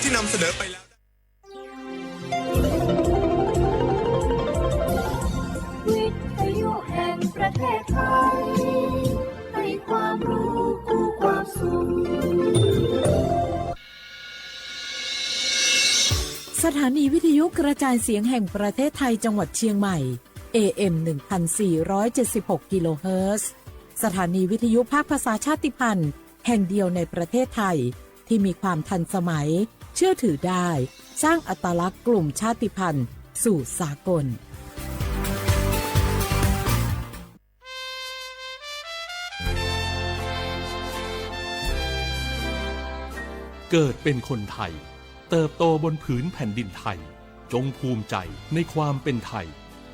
ที่นำเสนอไปแล้ว วิทยุแห่งประเทศไทย ให้ความรู้คู่ความสุข สถานีวิทยุกระจายเสียงแห่งประเทศไทยจังหวัดเชียงใหม่ เอ เอ็ม หนึ่งพันสี่ร้อยเจ็ดสิบหก กิโลเฮิรตซ์ สถานีวิทยุภาคภาษาชาติพันธุ์แห่งเดียวในประเทศไทย ที่มีความทันสมัย เชื่อถือได้ สร้างอัตลักษณ์กลุ่มชาติพันธุ์สู่สากล เกิดเป็นคนไทย เติบโตบนผืนแผ่นดินไทย จงภูมิใจในความเป็นไทย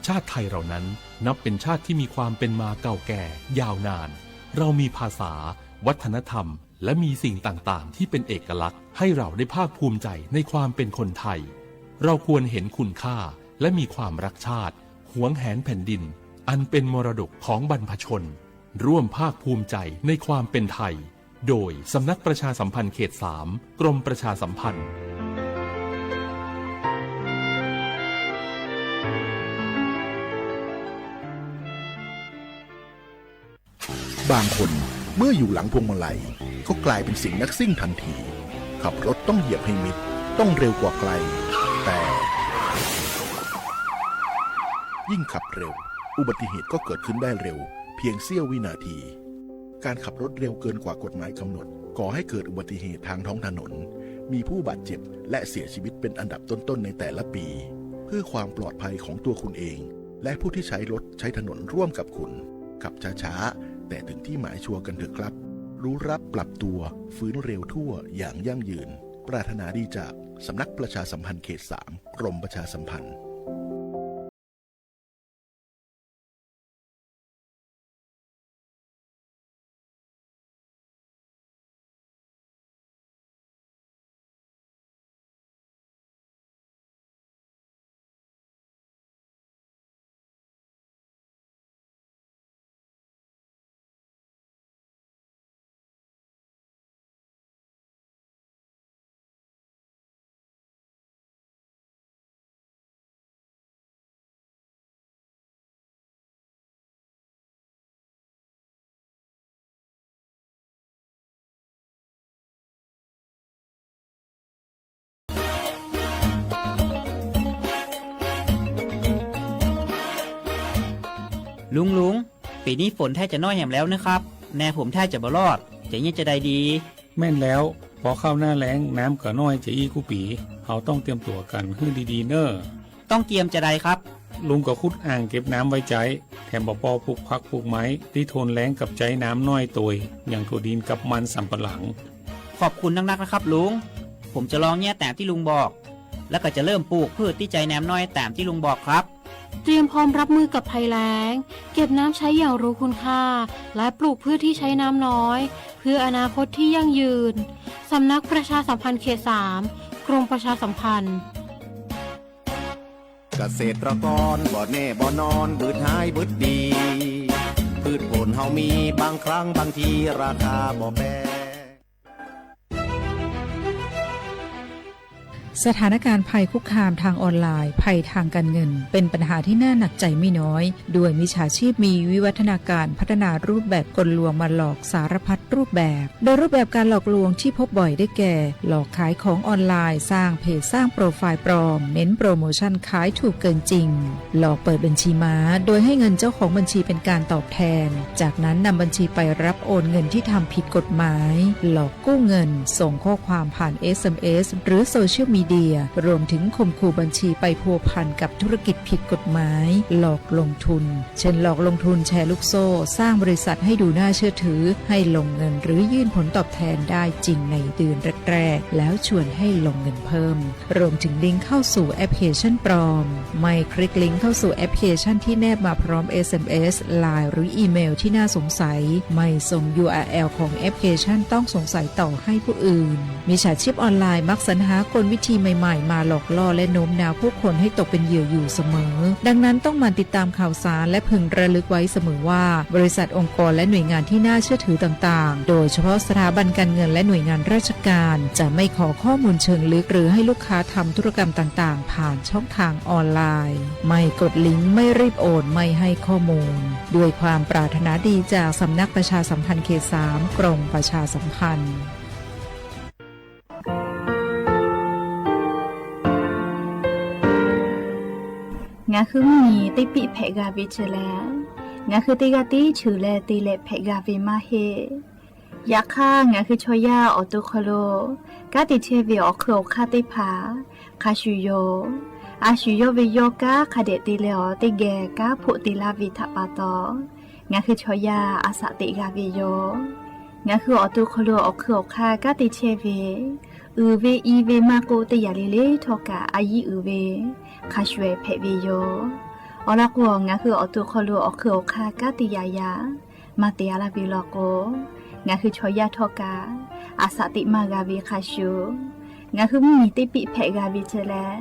ชาติไทยเรานั้นนับเป็นชาติที่มีความเป็นมาเก่าแก่ยาวนาน เรามีภาษา วัฒนธรรม และมีสิ่งต่างๆ ที่เป็นเอกลักษณ์ ให้เราได้ภาคภูมิใจในความเป็นคนไทย เราควรเห็นคุณค่า และมีความรักชาติ หวงแหนแผ่นดิน อันเป็นมรดกของบรรพชน ร่วมภาคภูมิใจในความเป็นไทย โดยสำนักประชาสัมพันธ์เขตสาม กรมประชาสัมพันธ์ บางคนเมื่ออยู่หลังพวงมาลัยก็กลายเป็นเสียงนักซิ่งทันที ขับรถต้องเหยียบให้มิด ต้องเร็วกว่าใคร แต่ ยิ่งขับเร็ว อุบัติเหตุก็เกิดขึ้นได้เร็ว เพียงเสี้ยววินาที การขับรถเร็วเกินกว่ากฎหมายกำหนด ก่อให้เกิดอุบัติเหตุทางท้องถนน มีผู้บาดเจ็บและเสียชีวิตเป็นอันดับต้นๆในแต่ละปี เพื่อความปลอดภัยของตัวคุณเอง และผู้ที่ใช้รถใช้ถนนร่วมกับคุณ ขับช้าๆ แต่ถึงที่หมายชัวร์กันเถอะครับ รู้รักปรับตัว ฟื้นเร็วทั่วอย่างยั่งยืน ปรารถนาดีจากสำนักประชาสัมพันธ์เขตสาม กรมประชาสัมพันธ์ ลุง ลุง ปีนี้ฝนแทบจะน้อยแหมแล้วนะครับ แนผมแทบจะบ่รอด จะเยียะจะใดดี แม่นแล้ว พอเข้าหน้าแล้ง น้ำก็น้อยจะอี้กู้ปี เฮาต้องเตรียมตั๋วกั๋นหื้อดีๆ เน่อ ต้องเตรียมจะใดครับ ลุงก็ขุดอ่างเก็บน้ำไว้ใจ๊ แถมบ่ปอปลูกผักปลูกไม้ ตี้ทนแล้งกับใจ๊น้ำน้อยตวย อย่างถั่วดินกับมันสำปะหลัง ขอบคุณนักๆ นะครับลุง ผมจะลองเยียะตามตี้ลุงบอก แล้วก็จะเริ่มปลูกพืชตี้ใจ๊น้ำน้อยตามตี้ลุงบอกครับ เตรียมพร้อมรับมือกับภัยแล้ง เก็บน้ำใช้อย่างรู้คุณค่า และปลูกพืชที่ใช้น้ำน้อย เพื่ออนาคตที่ยั่งยืน สำนักประชาสัมพันธ์เขตสาม กรมประชาสัมพันธ์ เกษตรกรบ่แน่บ่นอน บืดหายบืดดี พืชผลเฮามี บางครั้งบางทีราคาบ่แปร สถานการณ์ภัยคุกคามทางออนไลน์ ภัยทางการเงิน เป็นปัญหาที่น่าหนักใจไม่น้อย ด้วยมิจฉาชีพมีวิวัฒนาการพัฒนารูปแบบกลลวงมาหลอกสารพัดรูปแบบ โดยรูปแบบการหลอกลวงที่พบบ่อยได้แก่ หลอกขายของออนไลน์ สร้างเพจ สร้างโปรไฟล์ปลอม เน้นโปรโมชั่นขายถูกเกินจริง หลอกเปิดบัญชีม้า โดยให้เงินเจ้าของบัญชีเป็นการตอบแทน จากนั้นนำบัญชีไปรับโอนเงินที่ทำผิดกฎหมาย หลอกกู้เงิน ส่งข้อความผ่าน เอสเอ็มเอส หรือโซเชียลมีเดีย รวมถึงข่มขู่บัญชีไปพัวพันกับธุรกิจผิดกฎหมาย หลอกลงทุน เช่น หลอกลงทุนแชร์ลูกโซ่ สร้างบริษัทให้ดูน่าเชื่อถือ ให้ลงเงินหรือยื่นผลตอบแทนได้จริงในเดือนแรกๆ แล้วชวนให้ลงเงินเพิ่ม รวมถึงลิงก์เข้าสู่แอปพลิเคชันปลอม ไม่คลิกลิงก์เข้าสู่แอปพลิเคชันที่แนบมาพร้อม เอสเอ็มเอส ไลน์ หรืออีเมลที่น่าสงสัย ไม่ส่ง ยูอาร์แอล ของแอปพลิเคชันต้องสงสัยต่อให้ผู้อื่น มิจฉาชีพออนไลน์มักสรรหากลวิ ใหม่ๆ มาหลอกล่อและโน้มน้าวผู้คนให้ตกเป็นเหยื่ออยู่เสมอ ดังนั้นต้องหมั่นติดตามข่าวสารและพึงระลึกไว้เสมอว่า บริษัท องค์กร และหน่วยงานที่น่าเชื่อถือต่างๆ โดยเฉพาะสถาบันการเงินและหน่วยงานราชการ จะไม่ขอข้อมูลเชิงลึกหรือให้ลูกค้าทำธุรกรรมต่างๆ ผ่านช่องทางออนไลน์ ไม่กดลิงก์ ไม่รีบโอน ไม่ให้ข้อมูล ด้วยความปรารถนาดีจากสำนักประชาสัมพันธ์เขตสาม กรมประชาสัมพันธ์ Ngaˬ hui mvuhˇ miˬ teˇ piˆ hpehꞈ g'a ve chi lehˬ, ngaˬ hui teˇ g'aˇ tiˉ cheuˬ leh te leh hpehꞈ g'a ve maˇ heˆ. Yaꞈ hk'aˇ, ngaˬ hui chaw yaˇ awˬ to hk'aw lo kanˉ te chehˇ ve awˬ hk'eun awˬ hk'aˇ teˇ hpaˍ hk'a shuˍ yoˬ. A shu yawˇ ve yawˇ kanˉ hk'a dehꞈ te leh awˬ teˇ geh kanˉ hpoˆ te laˇ ve htaꞈ pa taw, ngaˬ hui chaw yaˇ a shaꞈ teꞈ g'a ve yoˬ. Ngaˬ hui awˬ to hk'aw lo awˬ hk'eun awˬ hk'aˇ kanˉ te chehˇ ve, uiˍ ve i ve maˇ k'oˆ, teˇ yanˇ le le htawˇ kaꞈ a yiˇ uiˍ ve hk'a shuˍ hpehꞈ ve yoˬ. Awˬ lawn k'o, ngaˬ hui awˬ to hk'aw lo awˬ hk'eun awˬ hk'aˇ kanˉ te yaꞈ yaꞈ maˇ te a laˇ ve law k'o, ngaˬ hui chaw yaˇ htawˇ kaꞈ a shaꞈ teꞈ maˇ g'a ve hk'a shuˍ, ngaˬ hui mvuhˇ miˬ teˇ piˆ hpehꞈ g'a ve chi lehˬ,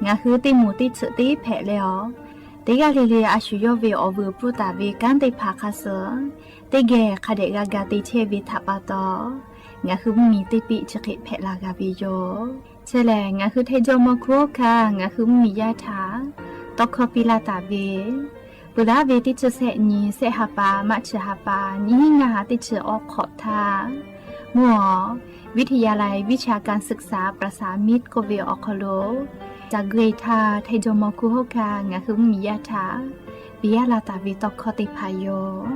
ngaˬ hui teˇ moˍ teˇ tsuhꞈ teˇ hpehꞈ leh awˬ, teˇ g'aˇ le le a shu yawˇ ve awˬ vuiˬ pfuhˇ taˍ ve kanˉ teˇ hpaˍ hk'a suh teˇ geh hk'a dehꞈ g'a ga te chehˇ ve htaꞈ pa taw, ngaˬ hui mvuhˇ miˬ teˇ piˆ chi hk'e hpehꞈ la g'a ve yoˬ. Chi lehˬ, ngaˬ hui Htaiˇ jawˇmawˇ hkunˉ hawˉ hkanˇ ngaˬ hui mvuhˇ miˬ yaˇ htaꞈ tawˇ hkawˇ piˇ laˇ taˍ ve, peuˬ laˉ ve teˇ chi sehˆ nyi, sehˆ ha pa, maˆ chi ha pa, nyiˇ hinˉ ngaˇ ha teˇ chi awˬ hk'awꞈ htaˇ, mvuhˇ awˬ วิทยาลัยวิชาการศึกษาประสานมิตร k'oˆ ve awˬ hk'aw lo ca gui htaˇ, Htaiˇ jawˇmawˇ hkunˉ hawˉ hkanˇ ngaˬ hui mvuhˇ miˬ yaˇ htaꞈ piˇ laˇ taˍ ve tawˇ hkawˇ teˇ hpaˍ yoˬ.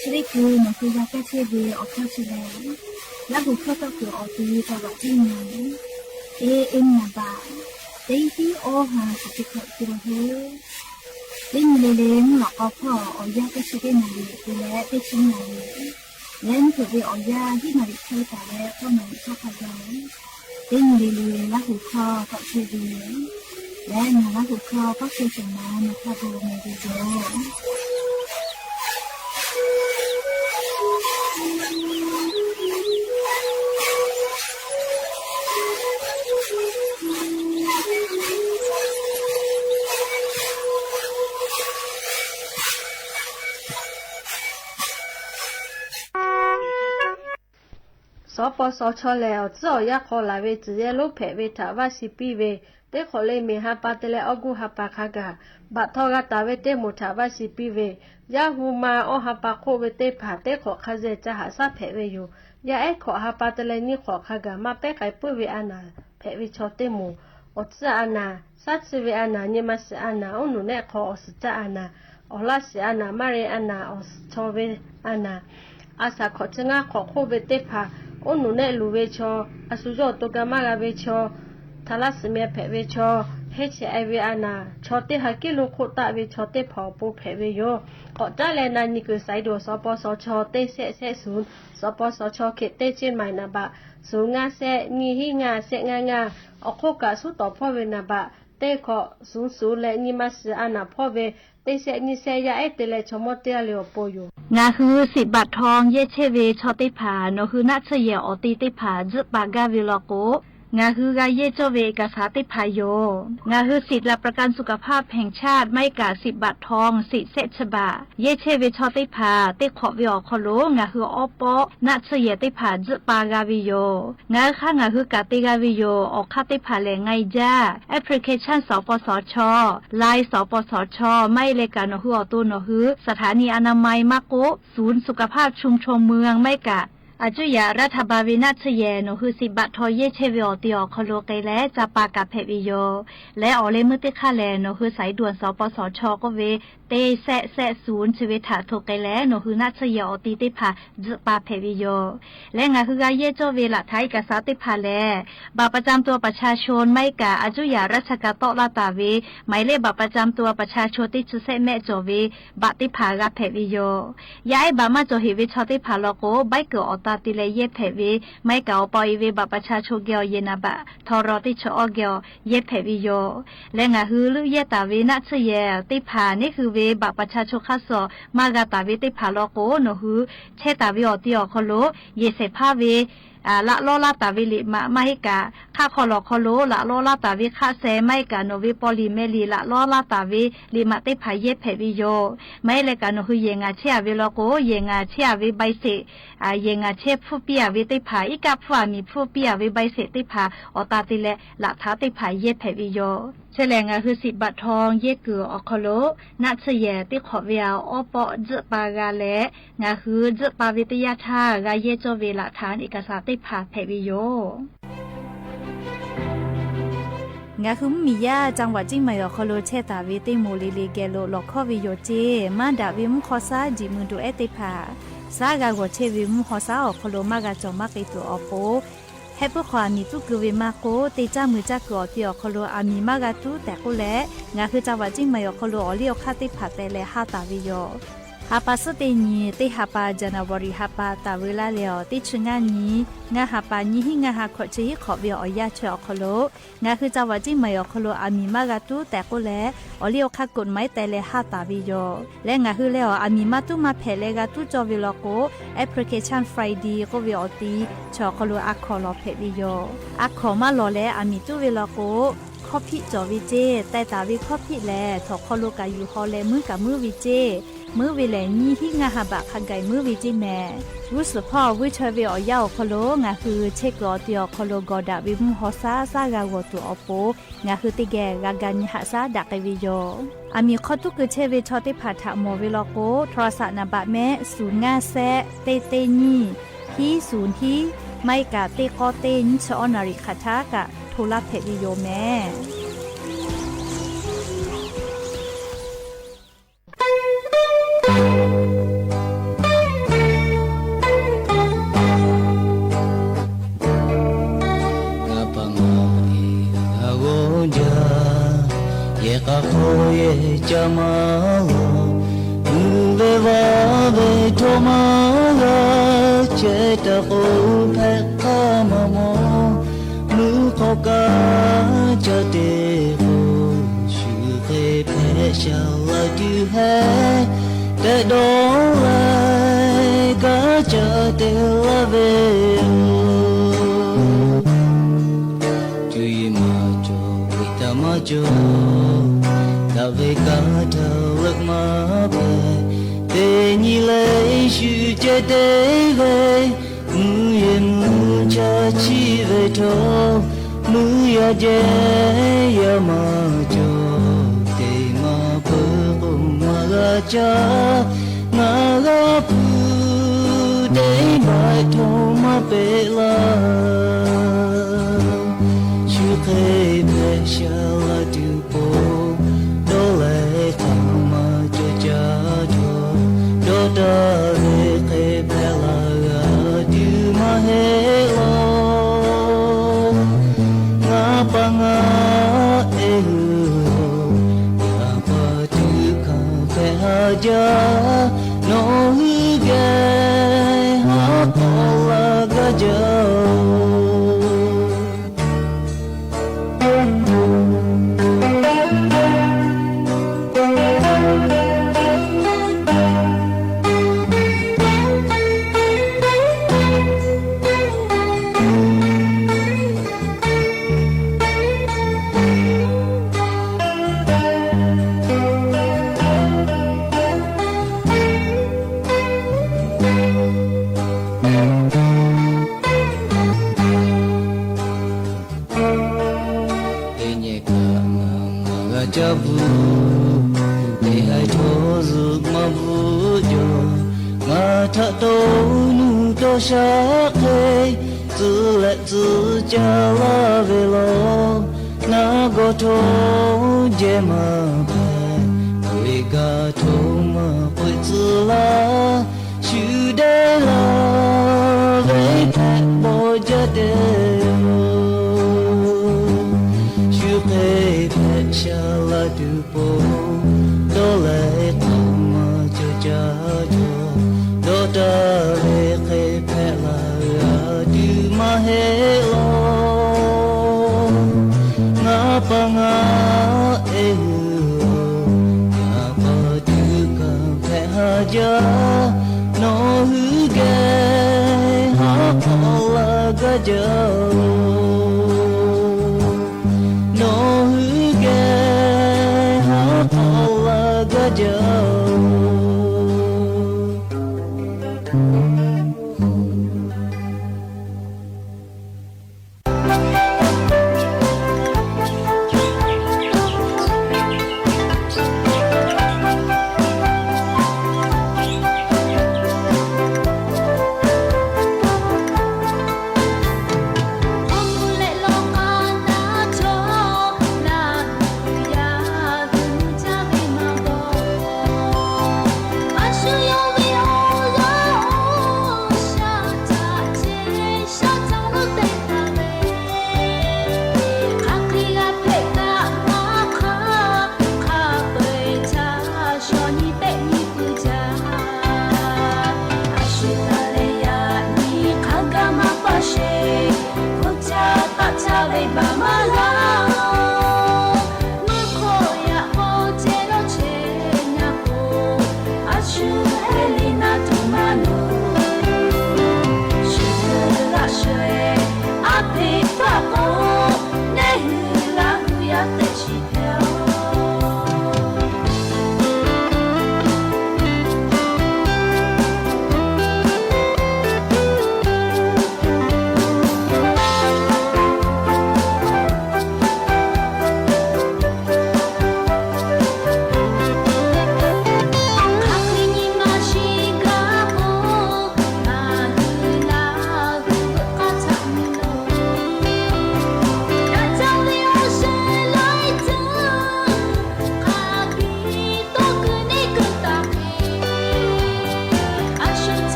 Chi teˇ hkui nawˬ hui g'a kaˇ chehˇ ve awˬ hkawˇ chi lehˬ, Laˇ huˍ hkawˇ tawˇ kuiˬ awˬ ti taˍ baꞈ teˇ nyi, teˇ nyi baꞈ, teˇ tiˉ awˇ ha shiˍ teˇ hkawꞈ te la hu. Teˇ nyi le le mvuhˇ lawꞈ k'aw hpawˇ awˬ yanˇ teˇ chi teˇ naˍ riˍ te leh teˇ chi naˍ riˍ, leh mvuhˇ hpeuꞈ ve awˬ yanˇ hiˉ naˍ riˍ hk'e taˍ leh k'awˇ naˍ riˍ hk'aˇ hk'a gaˬ, teˇ nyi le le Laˇ huˍ hkawˇ tawˆ chehˇ ve yoˬ. Leh ngaˬ Laˇ huˍ hkawˇ tawˆ chehˇ shehˍ ma nawˬ hk'a peu meh ve yoˬ. Sawˉ paw sawˉ chaw lehˬ, awˬ tcuhˉ awˬ yaˇ hk'aw laˬ ve tcuhˬ yehˇ lonˉ hpehꞈ ve htaꞈ vaˇ shiˍ piˇ ve, teˇ hk'awꞈ le miˬ ha pa te leh awˇ guˇ ha pa hk'a gaˬ baꞈ htaw g'a taˍ ve teˇ moˍ htaꞈ vaˇ shiˍ piˇ ve, yaˇ hu ma awˇ ha pa hk'oˆ ve teˇ hpaˍ teˇ hk'awꞈ hk'a zeh ca haꞈ shaˉ hpehꞈ ve yoˬ. Yaˇ ehˉ hkawꞈ ha pa te leh nyiˇ hk'awꞈ hk'a gaˬ maˇ pehˉ k'ai puiˉ ve a naˍ hpehꞈ ve chaw teˇ moˍ, awˬ tcuhˉ a naˍ, shaˉ tsuhˇ ve a naˍ, nyi ma shiˍ a naˍ, oˉ nuˬ nehˆ hk'aw awˬ suhˍ caˆ a naˍ, awˬ laˇ shiˍ a naˍ, maˇ re a naˍ, awˬ suhˍ chaw ve a naˍ, a shaˍ hkawꞈ chi ngaˇ hk'awꞈ hk'oˆ ve teˇ hpaˍ, oˉ nuˬ nehˆ luˬ ve chaw, a shu yawˇ awˬ to ga maˇ g'a ve chaw, htaꞈ laˇ suhˍ meh hpehꞈ ve chaw, heˆ chehˇ e ve a naˍ, chaw teˇ ha kiˉ lo hk'oˆ taˆ ve chaw teˇ hpaˍ awˬ pon hpehꞈ ve yoˬ. K'awꞈ caˉ leh na nyi kuiˬ saiˍ duˬ sawˉ paw sawˉ chaw teˇ sehˆ sehˆ suhˍ, sawˉ paw sawˉ chaw hk'e teˇ ceˇ maiˍ naˍ baꞈ, suhˍ ngaˇ sehˆ nyiˇ hinˉ ngaˇ sehˆ ngaˇ ngaˇ, awˬ hk'oˆ kaꞈ suhˉ tawˍ hpawˇ ve naˍ baꞈ, teˇ hkawꞈ suhˍ suhˍ leh nyi ma shiˍ a naˍ hpawˇ ve, teˇ sehˆ nyiˇ sehˆ yaˇ ehˉ te leh chaw mawˇ teˇ g'aˇ le awˬ pon yoˬ. Ngaˬ hui siꞈ baꞈ htaw yehˇ chehˇ ve chaw teˇ hpaˍ nawˬ hui naˆ tsuhˇ yehˬ awˬ te teˇ hpaˍ tzuhˆ pa gaˇ ve law k'o, ngaˬ hui g'a yehˇ cawˇ ve เอกสาร teˇ hpaˍ yoˬ. Ngaˬ hui สิทธิ์หลักประกันสุขภาพแห่งชาติ maˇ heˆ kaꞈ siꞈ baꞈ htaw siꞈ sehˆ chi baꞈ yehˇ chehˇ ve chaw teˇ hpaˍ teˇ hk'awꞈ ve awˬ hk'aw lo ngaˬ hui awˉ pawˆ naˆ tsuhˇ yehˬ teˇ hpaˍ tzuhˆ pa g'a ve yoˬ. Ngaˬ hui hk'aˇ ngaˬ hui kaꞈ te g'a ve yoˬ. Awˬ hk'aˇ teˇ hpaˍ lehˬ, ไงจ้า application สปสช, Line สปสช, maˇ heˆ leh kaꞈ nawˬ hui awˬ to nawˬ hui สถานีอนามัย maˇ k'oˆ ศูนย์สุขภาพชุมชนเมือง maˇ heˆ kaꞈ อายุทยารัฐบาล ve naˆ tsuhˇ yehˬ nawˬ hui siꞈ baꞈ htaw yehˇ chehˇ ve awˬ te awˬ hk'aw lo k'ai leh ca pa kaꞈ hpehꞈ ve yoˬ. Leh awˬ leh meuˇ teˇ hk'aˇ lehˬ, nawˬ hui สายด่วน สปสช k'oˆ ve เจ็ด แปด ศูนย์ chi ve htaꞈ hto k'ai leh nawˬ hui naˆ tsuhˇ yehˬ awˬ te teˇ hpaˍ tzuhˆ pa hpehꞈ ve yoˬ. Leh ngaˬ hui g'a yehˇ cawˇ ve หลักฐานเอกสาร teˇ hpaˍ lehˬ, บัตรประจำตัวประชาชน maˇ heˆ kaꞈ อายุทยาราชการ tawˆ laˇ taˍ ve หมายเลขบัตรประจำตัวประชาชน teˇ chi sehˆ mehˆ cawˬ ve baꞈ teˇ hpaˍ g'a hpehꞈ ve yoˬ. Yaˇ ehˉ baꞈ maˇ cawˬ heˍ ve chaw teˇ hpaˍ law k'o, ใบเกิด awˬ ta te leh yehˇ hpehꞈ ve, maˇ heˆ kaꞈ awˬ pa awˬ e ve บัตรประชาชน geh awˬ yehˬ naˍ baꞈ htaw raw teˇ chaw awˇ geh awˬ yehˇ hpehꞈ ve yoˬ. Leh ngaˬ hui leuˆ yehˇ taˍ ve naˆ tsuhˇ yehˬ teˇ hpaˍ neˉ hui ve บัตรประชาชน hk'aˇ suh maˇ g'a taˍ ve teˇ hpaˍ law k'o, nawˬ hui chehˇ taˍ ve awˬ ti awˬ hk'aw lo yehˬ shehˍ hpaˇ ve laꞈ lawˇ laˇ taˍ ve liꞈ maꞈ maˇ heˆ kaꞈ, hk'aˆ hk'aw lawˬ hk'aw lo laꞈ lawˇ laˇ taˍ ve hk'aˆ sheh maˇ heˆ kaꞈ, nawˬ ve paw liꞈ meh liꞈ laꞈ lawˇ laˇ taˍ ve liꞈ maꞈ teˇ hpaˍ yehˇ hpehꞈ ve yoˬ. Maˇ heˆ leh kaꞈ nawˬ hui yehˬ ngaˬ chehˇ a ve law k'o, yehˬ ngaˬ chehˇ a ve ใบเสร็จ, yehˬ ngaˬ chehˇ hpfuhˇ piˇ a ve teˇ hpaˍ, iˉ kaˆ hpfuhˇ aˬ miˍ hpfuhˇ piˇ a ve ใบเสร็จ teˇ hpaˍ awˬ ta te leh laꞈ htaˇ teˇ hpaˍ yehˇ hpehꞈ ve yoˬ. Chi lehˬ ngaˬ hui สิบ บาททอง yehˇ kuiˬ awˬ hk'aw lo naˆ tsuhˇ yehˬ teˇ hk'awꞈ ve a awˉ pawˆ tzuhˆ pa g'a leh, ngaˬ hui tzuhˆ pa ve teˇ yanˇ htaˇ g'a yehˇ cawˇ ve laꞈ htaꞈ เอกสาร teˇ hpaˍ hpehꞈ ve yoˬ. Ngaˬ hui mvuhˇmiˬ yaˇ จังหวัดเชียงใหม่ awˬ hk'aw lo chehˇ taˍ ve teˇ moˍ le le geh lo lawˬ hkawˇ ve yoˬ ceˇ. Maˇ daꞈ ve mvuhˇ hk'aw shaˉ jiꞈ mui duꞈ ehˉ teˇ hpaˍ, shaˉ g'a g'awˬ chehˇ ve mvuhˇ hk'aw shaˉ awˬ hk'aw lo maˇ g'a cawˬ maˇ k'ai tuˬ awˬ pon, heh puiˉ hk'aw aˬ miˍ tuˉ keu ve maˇ k'oˆ, teˇ caˇ mui caˇ kuiˬ awˬ ti awˬ hk'aw lo aˬ miˍ maˇ g'a tuˉ tehꞈ k'oˆ leh, ngaˬ hui จังหวัดเชียงใหม่ awˬ hk'aw lo awˬ liˇ awˬ hk'aˇ teˇ hpaˍ teh leh haˇ taˍ ve yoˬ. Ha pa suhˉ teˇ nyi, teˇ ha pa January ha pa taˍ veu laˇ leh awˬ teˇ chi ngaˇ nyi, ngaˇ ha pa nyiˇ hinˉ ngaˇ ha hkawꞈ chi hiˉ hk'awꞈ ve awˬ yanˇ chi awˬ hk'aw lo, ngaˬ hui จังหวัดเชียงใหม่ awˬ hk'aw lo aˬ miˍ maˇ g'a tuˉ tehꞈ k'oˆ leh, awˬ liˇ awˬ hk'aˇ กฎหมาย teh leh haˇ taˍ ve yoˬ. Leh ngaˬ hui leh awˬ aˬ miˍ maˇ tuˉ maˇ hpehꞈ leh g'a tuˉ cawˇ ve law k'o, application Friday k'oˆ ve awˬ ti chi awˬ hk'aw lo a hkawˍ lawˬ hpehꞈ ve yoˬ. A hkawˍ maˇ lawˬ leh aˬ miˍ tuˉ ve law k'o, hkawˇ hpiˆ cawˬ ve ceˇ. Teh taˍ ve hkawˇ hpiˆ lehˬ, htawnˍ hk'aw lo kaꞈ yuˬ haw leh muiˉ kaꞈ muiˉ ve ceˇ. Muiˉ ve lehˬ, nyiˇ hinˉ ngaˇ ha baꞈ hk'a gaˬ muiˉ ve ceˇ mehˍ. G'uˇ suhˍ hpawˇ vuiˇ chaweh ve awˬ yanˇ awˬ hk'aw lo ngaˬ hui chehˇ kuiˬ awˬ ti awˬ hk'aw lo gawˬ daꞈ ve mvuhˇ hk'aw shaˉ shaˉ g'a g'awˬ tuˬ awˬ pon, ngaˬ hui teˇ geh g'a ga nyi haꞈ shaˉ daꞈ k'ai ve yoˬ. Aˬ miˍ hk'aw tuˉ keu chehˇ ve chaw teˇ hpaˍ htaꞈ mawˬ ve law k'o, โทรศัพท์ naˍ baꞈ mehˆ ศูนย์ ngaˇ shehˆ เจ็ด เจ็ด nyiˇ พิเศษ hiˉ ศูนย์ hiˉ, maˇ heˆ kaꞈ teˇ k'awˇ teˇ nyiˇ chi awˉ naˍ riˍ hk'aˬ htaˇ kaꞈ โทร laˇ hpehꞈ ve yoˬ mehˍ. Ngaˬ pa ngaˬ iˉ g'a g'awˇ jaˇ, yehˬ k'a hk'aw yehˬ ca maˇ lawˬ, mvuhˇ ve vaˇ ve htawˇ maˇ g'a chehˇ taˍ k'o, hpehꞈ k'aˇ maˇ mawˬ, mvuhˇ hk'aw kaꞈ ca te k'o, shu hk'e hpehꞈ shaˍ laˇ tuˬ hehˉ, tehꞈ dawˇ leh kaꞈ ca te laˇ ve yoˬ. Cuˇ yiˍ maˇ cawˬ, ve htaꞈ maˇ cawˬ, daꞈ ve kanˉ htaꞈ leuˆ maˇ hpehꞈ, teˇ nyi leh shu ceh teˇ g'aˇ, mvuhˇ yeˬ mvuhˇ chaˇ chiˇ ve htawˇ, mvuhˇ yaˇ jehˇ yaˇ maˇ cawˬ, teˇ maˇ peuˬ k'o maˇ g'a caˇ, ngaˬ g'a hpu teˇ maˇ htawˇ maˇ peꞈ laˇ. Shu hk'e hpehꞈ shaˍ laˇ tuˬ po, dawˇ leh hk'aˬ maˇ cawˬ caˇ cawˬ, dawˇ taˍ ve hk'e hpehꞈ laˇ g'a tuˬ maˇ heˆ law. Ngaˬ pa ngaˬ ehˉ hui, yaꞈ pa tuˬ hkanˍ hpehꞈ haˍ jaˇ, nawˬ hui geh haˉ k'awꞈ laˇ gaˇ jaˇ-oˬ. Teˇ nyi kaꞈ ngaˬ maˇ g'a caˇ bvuhꞈ, teˇ haiˬ htawˇ zuhꞈ maˇ bvuhꞈ jaw. Ngaˬ htaꞈ taw nuˇ tawˇ shaˉ hk'e, tcuh leh tcuh caˇ laˇ ve law. Naˆ gawˬ htawˇ jehˇ maˇ hpehꞈ, ve gaˬ htawˇ maˇ k'oˆ tcuh laˇ. Shu dehˇ laˇ ve hpehꞈ bawˬ jaˇ te yoˬ. Shu hk'e hpehꞈ shaˍ laˇ tuˬ po, dawˇ leh hk'aˬ maˇ cawˬ caˇ cawˬ, dawˇ taˍ ve hk'e hpehꞈ la maˇ heˆ lo. Ngaˬ pa ngaˬ e hui, ngaˬ pa tuˬ kaꞈ hpehꞈ haˍ jaˇ. Nawˬ hui geh haꞈ k'aw la gaˇ jaˇ-oˬ. Nawˬ hui geh haꞈ k'aw la gaˇ jaˇ-oˬ.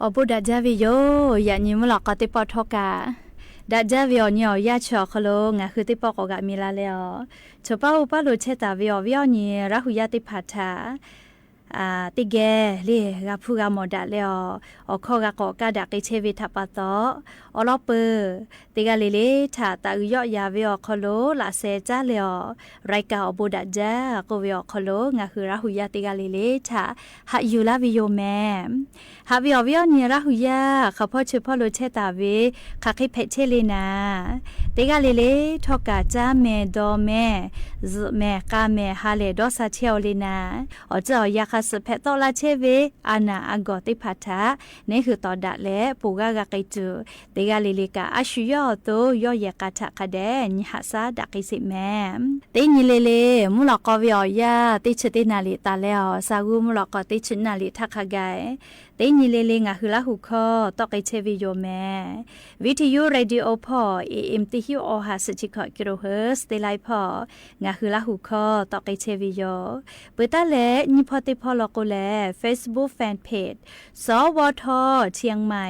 Awˬ bon daꞈ jaˇ ve yoˬ. Yaꞈ nyi mvuhˇ lawꞈ k'aw teˇ pawˆ htawˇ kaꞈ daꞈ jaˇ ve awˬ nyi awˬ yanˇ chi awˬ hk'aw lo ngaˬ hui teˇ pawˆ k'awꞈ g'aꞈ mi la leh awˬ, chawˬ paˇ oˇ paˇ lo chehˇ taˍ ve awˬ viˉ awˬ nyi Laˇ hu yaˇ teˇ hpaˍ htaꞈ teˇ geh le g'a hpuˇ g'a mawˬ daꞈ leh awˬ, awˬ hkawˇ g'a k'awꞈ kaˇ daꞈ k'ai chehˇ ve htaꞈ pa taw, awˬ lawn peuˬ teˇ g'aˇ le le htaꞈ taꞈ uiˍ yawˆ yaˍ ve awˬ hk'aw lo laꞈ sheh caˉ leh awˬ, รายการ awˬ bon daꞈ jaˇ k'oˆ ve awˬ hk'aw lo ngaˬ hui Laˇ hu yaˇ teˇ g'aˇ le le htaꞈ haꞈ yuˬ laˇ ve yoˬ mehˍ. Haꞈ ve awˬ viˉ awˬ nyi Laˇ hu yaˇ hk'aˬ hpawˇ chi hpawˇ lo chehˇ taˍ ve hk'aˬ hk'e hpehꞈ chehˇ le naˍ, teˇ g'aˇ le le htawˇ kaꞈ caˇ mehˍ, dawˬ mehˍ, zuhꞈ mehˍ, k'a mehˍ, ha lehˬ dawˇ sha chehˇ-aw le naˍ, awˬ ceuˬ awˬ yanˇ hk'a suhˍ hpehꞈ tawˆ la chehˇ ve a naˍ a gawˬ teˇ hpaˍ htaꞈ neˉ hui tawˍ daꞈ leh ponˬ g'aˇ g'a k'ai tuˬ, teˇ g'aˇ le le kaꞈ a shu yawˇ awˬ to yawˇ yehˬ k'a htaꞈ hk'a dehꞈ nyi haꞈ shaˉ daꞈ k'ai sheˍ mehˍ. Teˇ nyi le le mvuhˇ lawꞈ k'aw ve awˬ yanˇ teˇ chi teˇ naˍ liꞈ taˍ leh awˬ, sa g'uˇ mvuhˇ lawꞈ k'aw teˇ chi naˍ liꞈ htaˇ hk'a gaˬ, teˇ nyi le le ngaˬ hui Laˇ hu hkawˇ tawˆ k'ai chehˇ ve yoˬ mehˍ. Viˉ hti yuˇ radio hpawˇ A M teˇ hinˉ awˬ ha suhˍ chi hkawꞈ kilohertz teˇ laiˉ hpawˇ ngaˬ hui Laˇ hu hkawˇ tawˆ k'ai chehˇ ve yoˬ. Peuˬ taˉ leh nyiˇ hpawˇ teˇ lawn k'o lehˬ, Facebook fan page สวท เชียงใหม่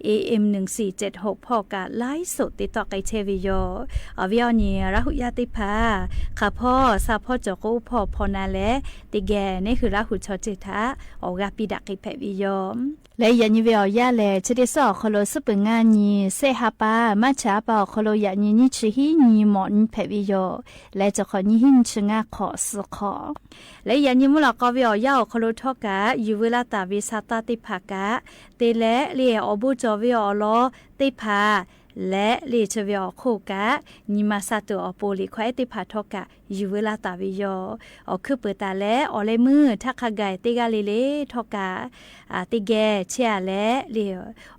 A M หนึ่งสี่เจ็ดหก hpawˇ kaꞈ ไลฟ์สด te tawˆ k'ai chehˇ ve yoˬ. Awˬ viˉ awˬ nyi Laˇ huˍ yaˇ teˇ hpaˍ, hk'aˬ hpawˇ sha hpawˇ cawˬ k'o, oˇ hpawˇ hpaw na leh teˇ geh neˇ hui Laˇ huˍ chaw ceuˬ htaꞈ awˬ g'aˇ piˇ daꞈ k'ai hpehꞈ ve yoˬ. Leh yaꞈ nyi ve awˬ yanˇ lehˬ, chi teˇ suhˉ awˬ hk'aw lo suhˉ peuˬ ngaˇ nyi, shehˆ ha pa, March ha pa awˬ hk'aw lo yaꞈ nyi nyiˇ chi hiˉ nyi mawꞈ nyi hpehꞈ ve yoˬ. Leh cawˬ hk'awꞈ nyiˇ hiˉ nyiˇ chi ngaˇ hk'awꞈ suh hk'awꞈ. Leh yaꞈ nyi mvuhˇ lawꞈ k'aw ve awˬ yanˇ awˬ hk'aw lo htawˇ kaꞈ, yuˬ veu laˇ taˍ ve sha taˇ teˇ hpaˍ kaꞈ te leh, le awˬ bon cawˬ ve awˬ lawn teˇ hpaˍ leh le chi ve awˬ hk'oˆ kaꞈ, nyi ma sha tuˬ awˬ pon liꞈ hkawˇ ehˉ teˇ hpaˍ htawˇ kaꞈ yuˬ veu laˇ taˍ ve yoˬ. Awˬ hkuiˉ peuˍ taˍ leh awˬ leh meuˇ htaˇ hk'a gaˬ teˇ g'aˇ le le htawˇ kaꞈ, teˇ geh chehˇ a leh le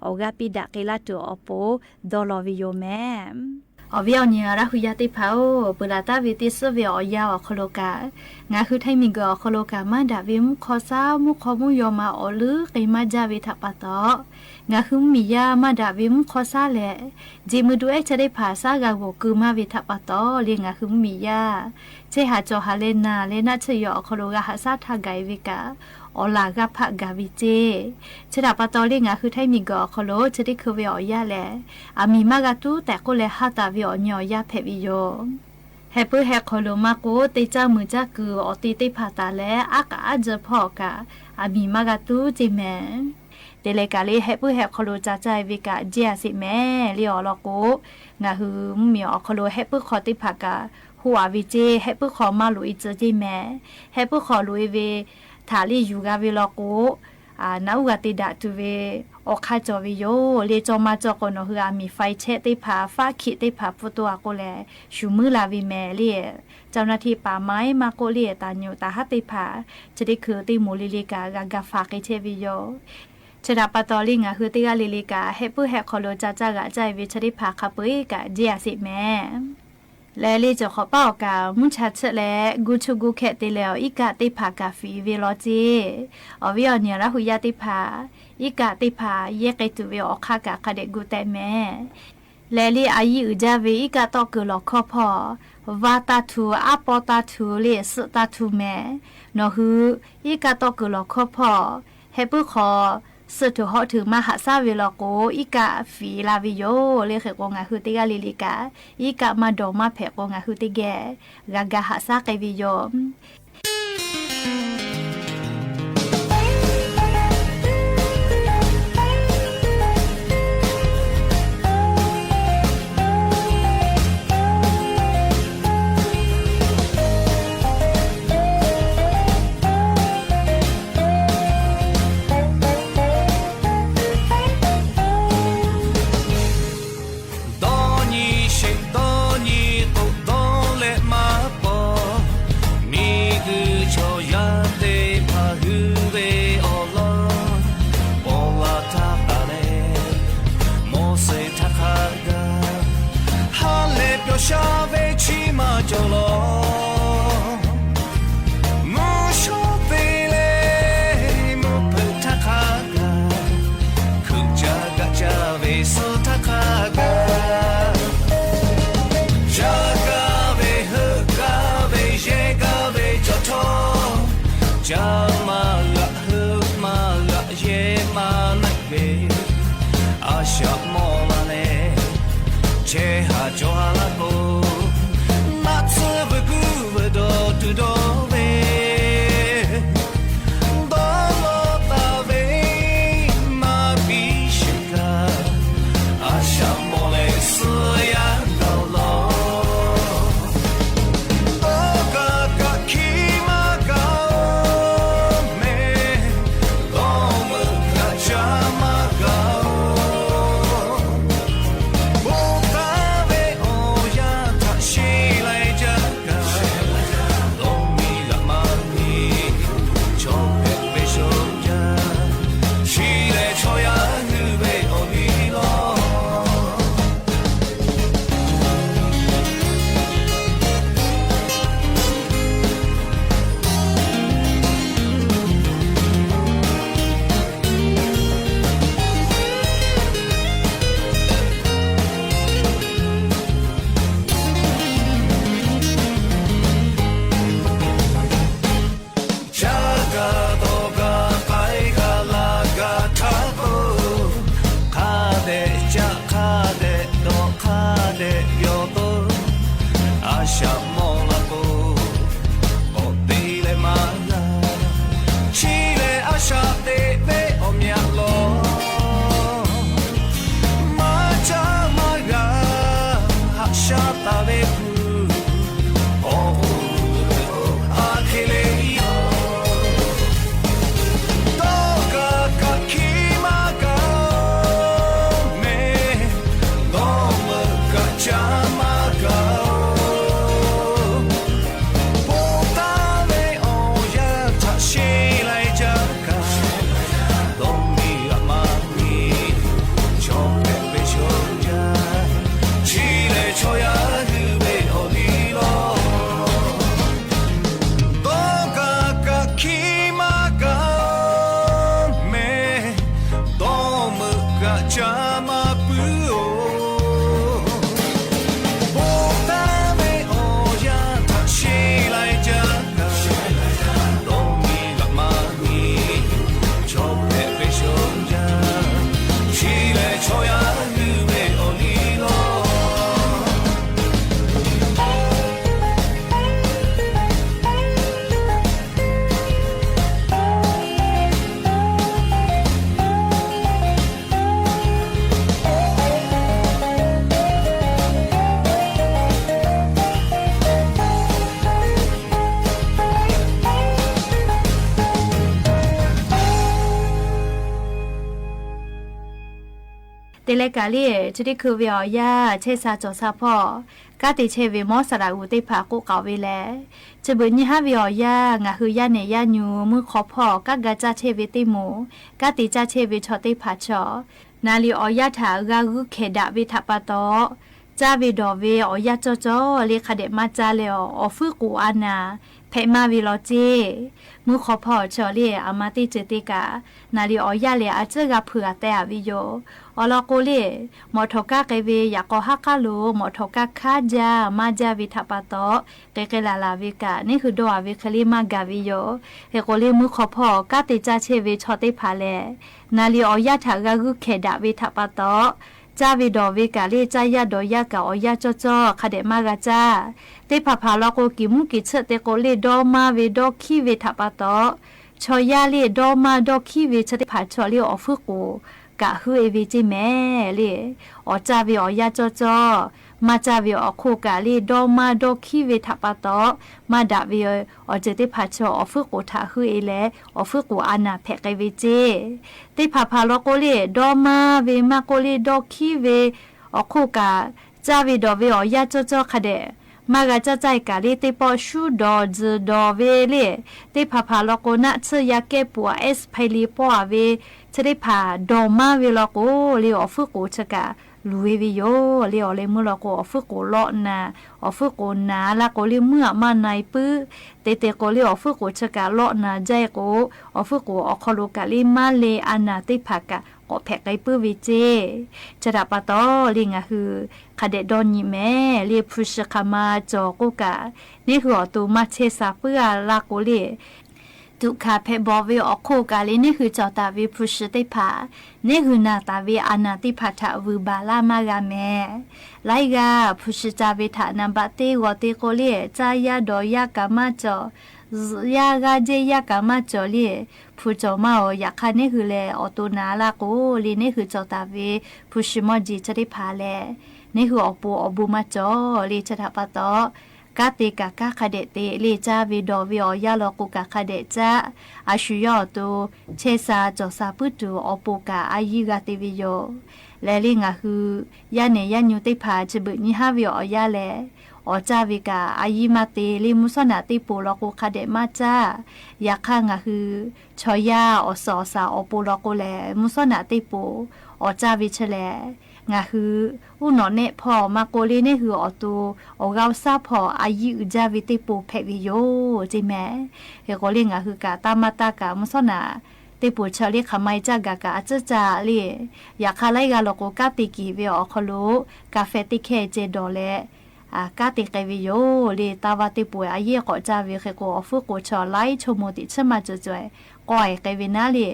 awˬ g'aˇ piˇ daꞈ k'ai laˇ tuˬ awˬ pon dawˇ law ve yoˬ mehˍ. Awˬ viˉ awˬ nyi Laˇ huˍ yaˇ teˇ hpaˍ-oˬ, peuˬ laˬ taˍ ve teˇ suhˉ ve awˬ yanˇ awˬ hk'aw lo kaꞈ, ngaˬ hui htaiˇ miˬguiˬ awˬ hk'aw lo kaꞈ maˇ daꞈ ve mvuhˇ hk'aw shaˉ mvuhˇ hk'aw mvuhˇ yaw ma awˬ leuˉ k'ai maˇ jaˇ ve htaꞈ pa taw, ngaˬ hui mvuhˇmiˬ yaˇ maˇ daꞈ ve mvuhˇ hk'aw shaˉ leh, jeꞈ mui du ehˉ chaˇ teˇ hpaˍ shaˉ g'a g'awˬ keu maˇ ve htaꞈ pa taw le, ngaˬ hui mvuhˇmiˬ yaˇ chehˇ haˍ cawˬ haˍ leh naˬ leh naˆ tsuhˇ yaw awˬ hk'aw lo g'a haꞈ shaˉ htaˇ gaˬ e ve kaꞈ, awˬ laˬ g'aˇ hpaˆ gaˬ ve ceˇ. Chi htaꞈ pa taw le, ngaˬ hui htaiˇ miˬguiˬ awˬ hk'aw lo chi teˇ hkui ve awˬ yanˇ lehˬ, aˬ miˍ maˇ g'a tuˉ tehꞈ k'oˆ leh haˉ taˍ ve awˬ nyi awˬ yanˇ hpehꞈ ve yoˬ. Heh puiˉ heh hk'aw lo maˇ k'oˆ, teˇ caˇ mui caˇ kuiˬ awˬ te teˇ hpaˍ taˍ leh, aˉ k'aꞈ aˉ jeu hpawˇ kaꞈ, aˬ miˍ maˇ g'a tuˉ ceˇ mehˍ. Te leh kaꞈ le, heh puiˉ heh hk'aw lo ca caˇ e ve kaꞈ, jeˇ a sheˍ mehˍ le awˬ lawn k'o, ngaˬ hui mvuhˇmiˬ awˬ hk'aw lo heh puiˉ hk'aw teˇ hpaˍ kaꞈ hoˆ a ve ceˇ, heh puiˉ hk'aw maˇ loꞈ e tcuh ceˇ mehˍ. Heh puiˉ hk'aw loꞈ e ve htaꞈ le yuˬ g'a ve lawn k'o, naꞈ uˉ g'a te daꞈ tuˬ ve awˬ hk'aˇ cawˬ ve yoˬ le. Cawˬ ma cawˬ k'o, nawˬ hui aˬ miˍ faiˍ chehˆ teˇ hpaˍ, faˉ hkiˆ teˇ hpaˍ pfuhˇ to a k'o lehˬ, shuˍ muiˉ la ve mehˍ le. เจ้าหน้าที่ป่าไม้ maˇ k'oˆ le, taˍ nyuꞈ taˍ haˉ teˇ hpaˍ, chi teˇ hkui teˇ moˍ le le kaꞈ g'a ga faˍ k'ai chehˇ ve yoˬ. Chi htaꞈ pa taw le, ngaˬ hui teˇ g'aˇ le le kaꞈ, heh puiˉ heh hk'aw lo ca caˇ g'aꞈ caˇ e ve chi teˇ hpaˍ hk'a peu eˬ kaꞈ, jeˇ a sheˍ mehˍ. Leh le cawˬ hk'awꞈ paˉ awˬ kaꞈ mvuhˇ cha tsuhˆ leh gu chu gu hkehꞈ te leh, awˬ iˉ kaˆ teˇ hpaˍ kaꞈ fiˍ ve law ceˇ. Awˬ viˉ awˬ nyi Laˇ huˍ yaˇ teˇ hpaˍ, iˉ kaˆ teˇ hpaˍ yehˇ k'ai tuˬ ve awˬ hk'aˇ kaꞈ hk'a dehꞈ gu teh mehˍ. Leh le a yiˇ uiˍ jaˇ ve iˉ kaˆ tawˆ kuiˬ lawˬ hkawˇ hpawˇ, vaˇ taˇ htu, aˉ pawˇ taˇ htu le suhˆ taˇ htu mehˍ. Nawˬ hui iˉ kaˆ tawˆ kuiˬ lawˬ hkawˇ hpawˇ, heh puiˉ hk'aw suhˆ htuꞈ hawˉ htuꞈ maˇ haꞈ shaˉ ve law k'o, iˉ kaˆ fiˍ la ve yoˬ le. Hk'e k'o, ngaˬ hui teˇ g'aˇ le le kaꞈ, iˉ kaˆ maˇ dawˬ maˇ hpehꞈ k'o, ngaˬ hui teˇ geh g'a ga haꞈ shaˉ k'ai ve yoˬ. Dawˇ nyi sheˍ dawˇ nyi k'oˆ dawˇ leh maˇ paw, miˬguiˬ chaw yaˇ teˇ hpaˍ hui ve awˬ lawn paw la htaˇ taˍ leh, Moˉseˍ htaꞈ hk'a gaˬ ha lehˬ pyawˬ sha ve chi maˇ cawˬ law. Mvuhˇ shawˉ te leh mvuhˇ hpeuꞈ htaˇ hk'a gaˬ, hkui caˇ gaꞈ caˇ ve suh htaˇ hk'a gaˬ, caˇ gaˇ ve heuˆ gaˇ ve yehˇ gaˇ ve cawˬ htawˇ, caˇ maˇ g'aꞈ heuˆ maˇ g'aꞈ yehˇ maˇ neˆ ve a shaꞈ mawˬ la leh, chehˇ haˍ cawˬ haˍ laˇ k'o, naˆ tsuhˇ veuꞈ kuˆ veuꞈ dawˬ tuˬ dawˇ ve dawˇ lawˬ taˍ ve maˇ biˇ sheˍ kaꞈ, a shaꞈ mawˬ leh suh yaˇ gaˬ lawˬ. Dawˇ kaꞈ kaꞈ hkiˇ maˇ gaˬ-oˬ mehˍ, dawˇ meuꞈ kaꞈ caˇ maˇ gaˬ-oˬ. Bon taˍ ve awˬ Ca maˇ puiˉ-oˬ, bon htaˇ ve awˬ yanˇ htaꞈ sheˍ laiˉ jaˇ kaꞈ, dawˇ nyi laꞈ maˇ nyi, chaw hpehꞈ ve shoˍ jaˇ, chi lehˬ chaw yaˇ hui ve awˬ liˇ lawˬ. Te leh kaꞈ le, chi teˇ hkui ve awˬ yanˇ chehˇ sha cawˬ sha hpawˇ, kanˉ te chehˇ ve mawˇ saˍ laꞈ g'uˬ teˇ hpaˍ k'oˆ k'aoˍ ve lehˬ, chi beuꞈ nyiˇ haˉ ve awˬ yanˇ ngaˬ hui yaˇ nehˬ yaˇ nyu mvuhˇ hk'aw hpawˇ kanˉ ga caˇ chehˇ ve teˇ moˍ, kanˉ te caˇ chehˇ ve chaw teˇ hpaˍ chaw, naˍ liꞈ awˬ yanˇ htaꞈ g'a g'uiˇ hkehˍ daꞈ ve htaꞈ pa taw, caˇ ve dawˬ ve awˬ yanˇ cawˇ cawˇ le hk'a dehꞈ maˇ caˇ leh, awˬ fuiˉ k'oˍ a naˍ hpehꞈ maˇ ve law ceˇ. Mvuhˇ hk'aw hpawˇ chaw le aˬ ma teˇ ceuˬ te kaꞈ, naˍ liꞈ awˬ yanˇ lehˬ a ciˉ g'a hpeuꞈ a teh a ve yoˬ. Awˬ lawn k'o le, mawꞈ htawꞈ kaˇ k'ai ve yaꞈ k'aw haˉ k'aˉ lo mawꞈ htawꞈ kaˇ hkanˉ jaˇ maˇ jaˇ ve htaꞈ pa taw, k'ai k'ai laˬ laˬ ve kaꞈ neˇ hui dawˇ a ve hk'e le maˇ gaˬ ve yoˬ. Hk'e k'o le mvuhˇ hk'aw hpawˇ kanˉ te caˇ chehˇ ve chaw teˇ hpaˍ lehˬ, naˍ liꞈ awˬ yanˇ htaꞈ g'a g'uiˇ hkehˍ daꞈ ve htaꞈ pa taw, caˇ ve dawˬ ve kaꞈ le caˇ yaˇ dawˬ yaˇ kaꞈ awˬ yanˇ cawˇ cawˇ hk'a dehꞈ maˇ g'a caˇ. Teˇ hpaˍ hpaˍ law k'o kiˬ muˉ kiˬ tsuhˆ te k'o le dawˇ maˇ ve dawˇ hkiˉ ve htaꞈ pa taw, chaw yaˇ le dawˇ maˇ dawˇ hkiˉ ve chi teˇ hpaˍ chaw le awˬ fuiˉ k'oˍ kaꞈ heuˆ e ve ceˇ mehˍ le. Awˬ caˇ ve awˬ yanˇ cawˇ cawˇ, maˇ caˇ ve awˬ hk'oˆ kaꞈ le dawˇ maˇ dawˇ hkiˉ ve htaꞈ pa taw, maˇ daꞈ ve awˬ ceuˬ teˇ hpaˍ chaw awˬ fuiˉ k'oˍ htaꞈ heuˆ e leh awˬ fuiˉ k'oˍ a naˍ hpehꞈ k'ai ve ceˇ. Teˇ hpaˍ hpaˍ law k'o le dawˇ maˇ ve maˇ k'oˆ le dawˇ hkiˉ ve awˬ hk'oˆ kaꞈ, caˇ ve dawˬ ve awˬ yanˇ cawˇ cawˇ hk'a dehꞈ maˇ g'a caˇ caˇ e kaꞈ le teˇ pawˆ shuˉ dawˬ tzuhˬ dawˬ ve le. Teˇ hpaˍ hpaˍ law k'o naˆ tsuhˇ yaˇ kehˉ puˍ a ehˉ suhˍ hpaiˇ le pawˆ a ve chi teˇ hpaˍ dawˬ maˇ ve law k'o le awˬ fuiˉ k'oˍ chi kaꞈ luˬ e ve yoˬ le. Awˬ leh meuˇ law k'o awˬ fuiˉ k'oˍ lawˆ naˍ, awˬ fuiˉ k'oˍ naˍ la k'o le meuˇ aꞈ maˇ na e puiˉ. Te te k'o le awˬ fuiˉ k'oˍ chi kaꞈ lawˆ naˍ jaˇ e k'o, awˬ fuiˉ k'oˍ awˬ hk'aw lo kaꞈ le maˇ le a naˍ teˇ hpaˍ kaꞈ k'awꞈ hpehꞈ k'ai puiˉ ve ceˇ. Chi htaꞈ pa taw le ngaˬ hui hk'a dehꞈ dawˇ nyi mehˍ le hpu shi hk'aˬ ma cawˬ k'oˆ kaꞈ, neˇ hui awˬ to maˇ chehˇ sha puiˉ a laˇ k'o le tuꞈ hkanˍ hpehꞈ bawˬ ve awˬ hk'oˆ kaꞈ le neˇ hui cawˬ taˍ ve hpu shi teˇ hpaˍ, neˇ hui naˬ taˍ ve a naˍ teˇ hpaˍ htaꞈ vuiˬ baˬ laˇ maˇ g'a mehˍ. Laiˉ g'aˇ hpu shi ca ve htaꞈ naˍ baꞈ te g'awˬ te k'o le caˇ yaˇ dawˬ yaˇ kaꞈ maˇ cawˬ, zuhꞈ yaˇ g'aˇ jehˇ yaˇ kaꞈ maˇ cawˬ le hpu cawˬ maˇ oˬ. Yaꞈ hk'aˇ neˇ hui lehˬ awˬ to naˍ laˇ k'o le neˇ hui cawˬ taˍ ve hpu shi mawˇ jeˬ chi teˇ hpaˍ lehˬ, neˇ hui awˬ pon awˬ bon maˇ cawˬ le chi htaꞈ pa taw, kanˉ te kaꞈ kanˉ hk'a dehꞈ te le caˇ ve dawˬ ve awˬ yanˇ law k'o kaꞈ hk'a dehꞈ caˇ. A shu yawˇ awˬ to chehˇ sha cawˬ sha puiˉ tuˬ awˬ pon kaꞈ a yiˇ g'a te ve yoˬ. Lehˬ le ngaˬ hui yaˇ nehˬ yaˇ nyu teˇ hpaˍ chi beuꞈ nyi haˉ ve awˬ yanˇ lehˬ, awˬ caˇ ve kaꞈ a yiˇ maˇ te le mvuhˇ shawˉ naꞈ teˇ poˬ law k'o hk'a dehꞈ maˇ caˇ. Yaꞈ hk'aˇ ngaˬ hui chaw yaˇ awˬ suhˍ awˬ shaˍ awˬ pon law k'o lehˬ mvuhˇ shawˉ naꞈ teˇ poˬ awˬ caˇ ve chi lehˬ, ngaˬ hui uˉ nawꞈ nehˆ hpawˇ maˇ k'oˆ le neˇ hui awˬ to awˬ g'aˇ awˬ shaˉ hpawˇ a yiˇ uiˍ jaˇ ve teˇ poˬ hpehꞈ ve yoˬ ceˇ mehˍ. Hk'e k'o le ngaˬ hui kaꞈ taˇ maˇ taˇ kaꞈ mvuhˇ shawˉ naꞈ teˇ poˬ chi le hk'aˬ ma e caˇ gaˬ kaꞈ a ciˉ caˇ le. Yaꞈ hk'aˇ laiˉ g'aˇ law k'o kanˉ te kiˬ ve awˬ hk'aw lo ka feh teˇ hkehˇ ceh dawˬ leh kanˉ te k'ai ve yoˬ le. Taˇ vaˇ teˇ poˬ a yiˇ k'awꞈ caˇ ve hk'e k'o awˬ fuiˉ k'oˍ chi laiˉ chaw moˍ teꞈ chiˉ maˇ cawˬ cawˬ k'awꞈ e k'ai ve naˉ le.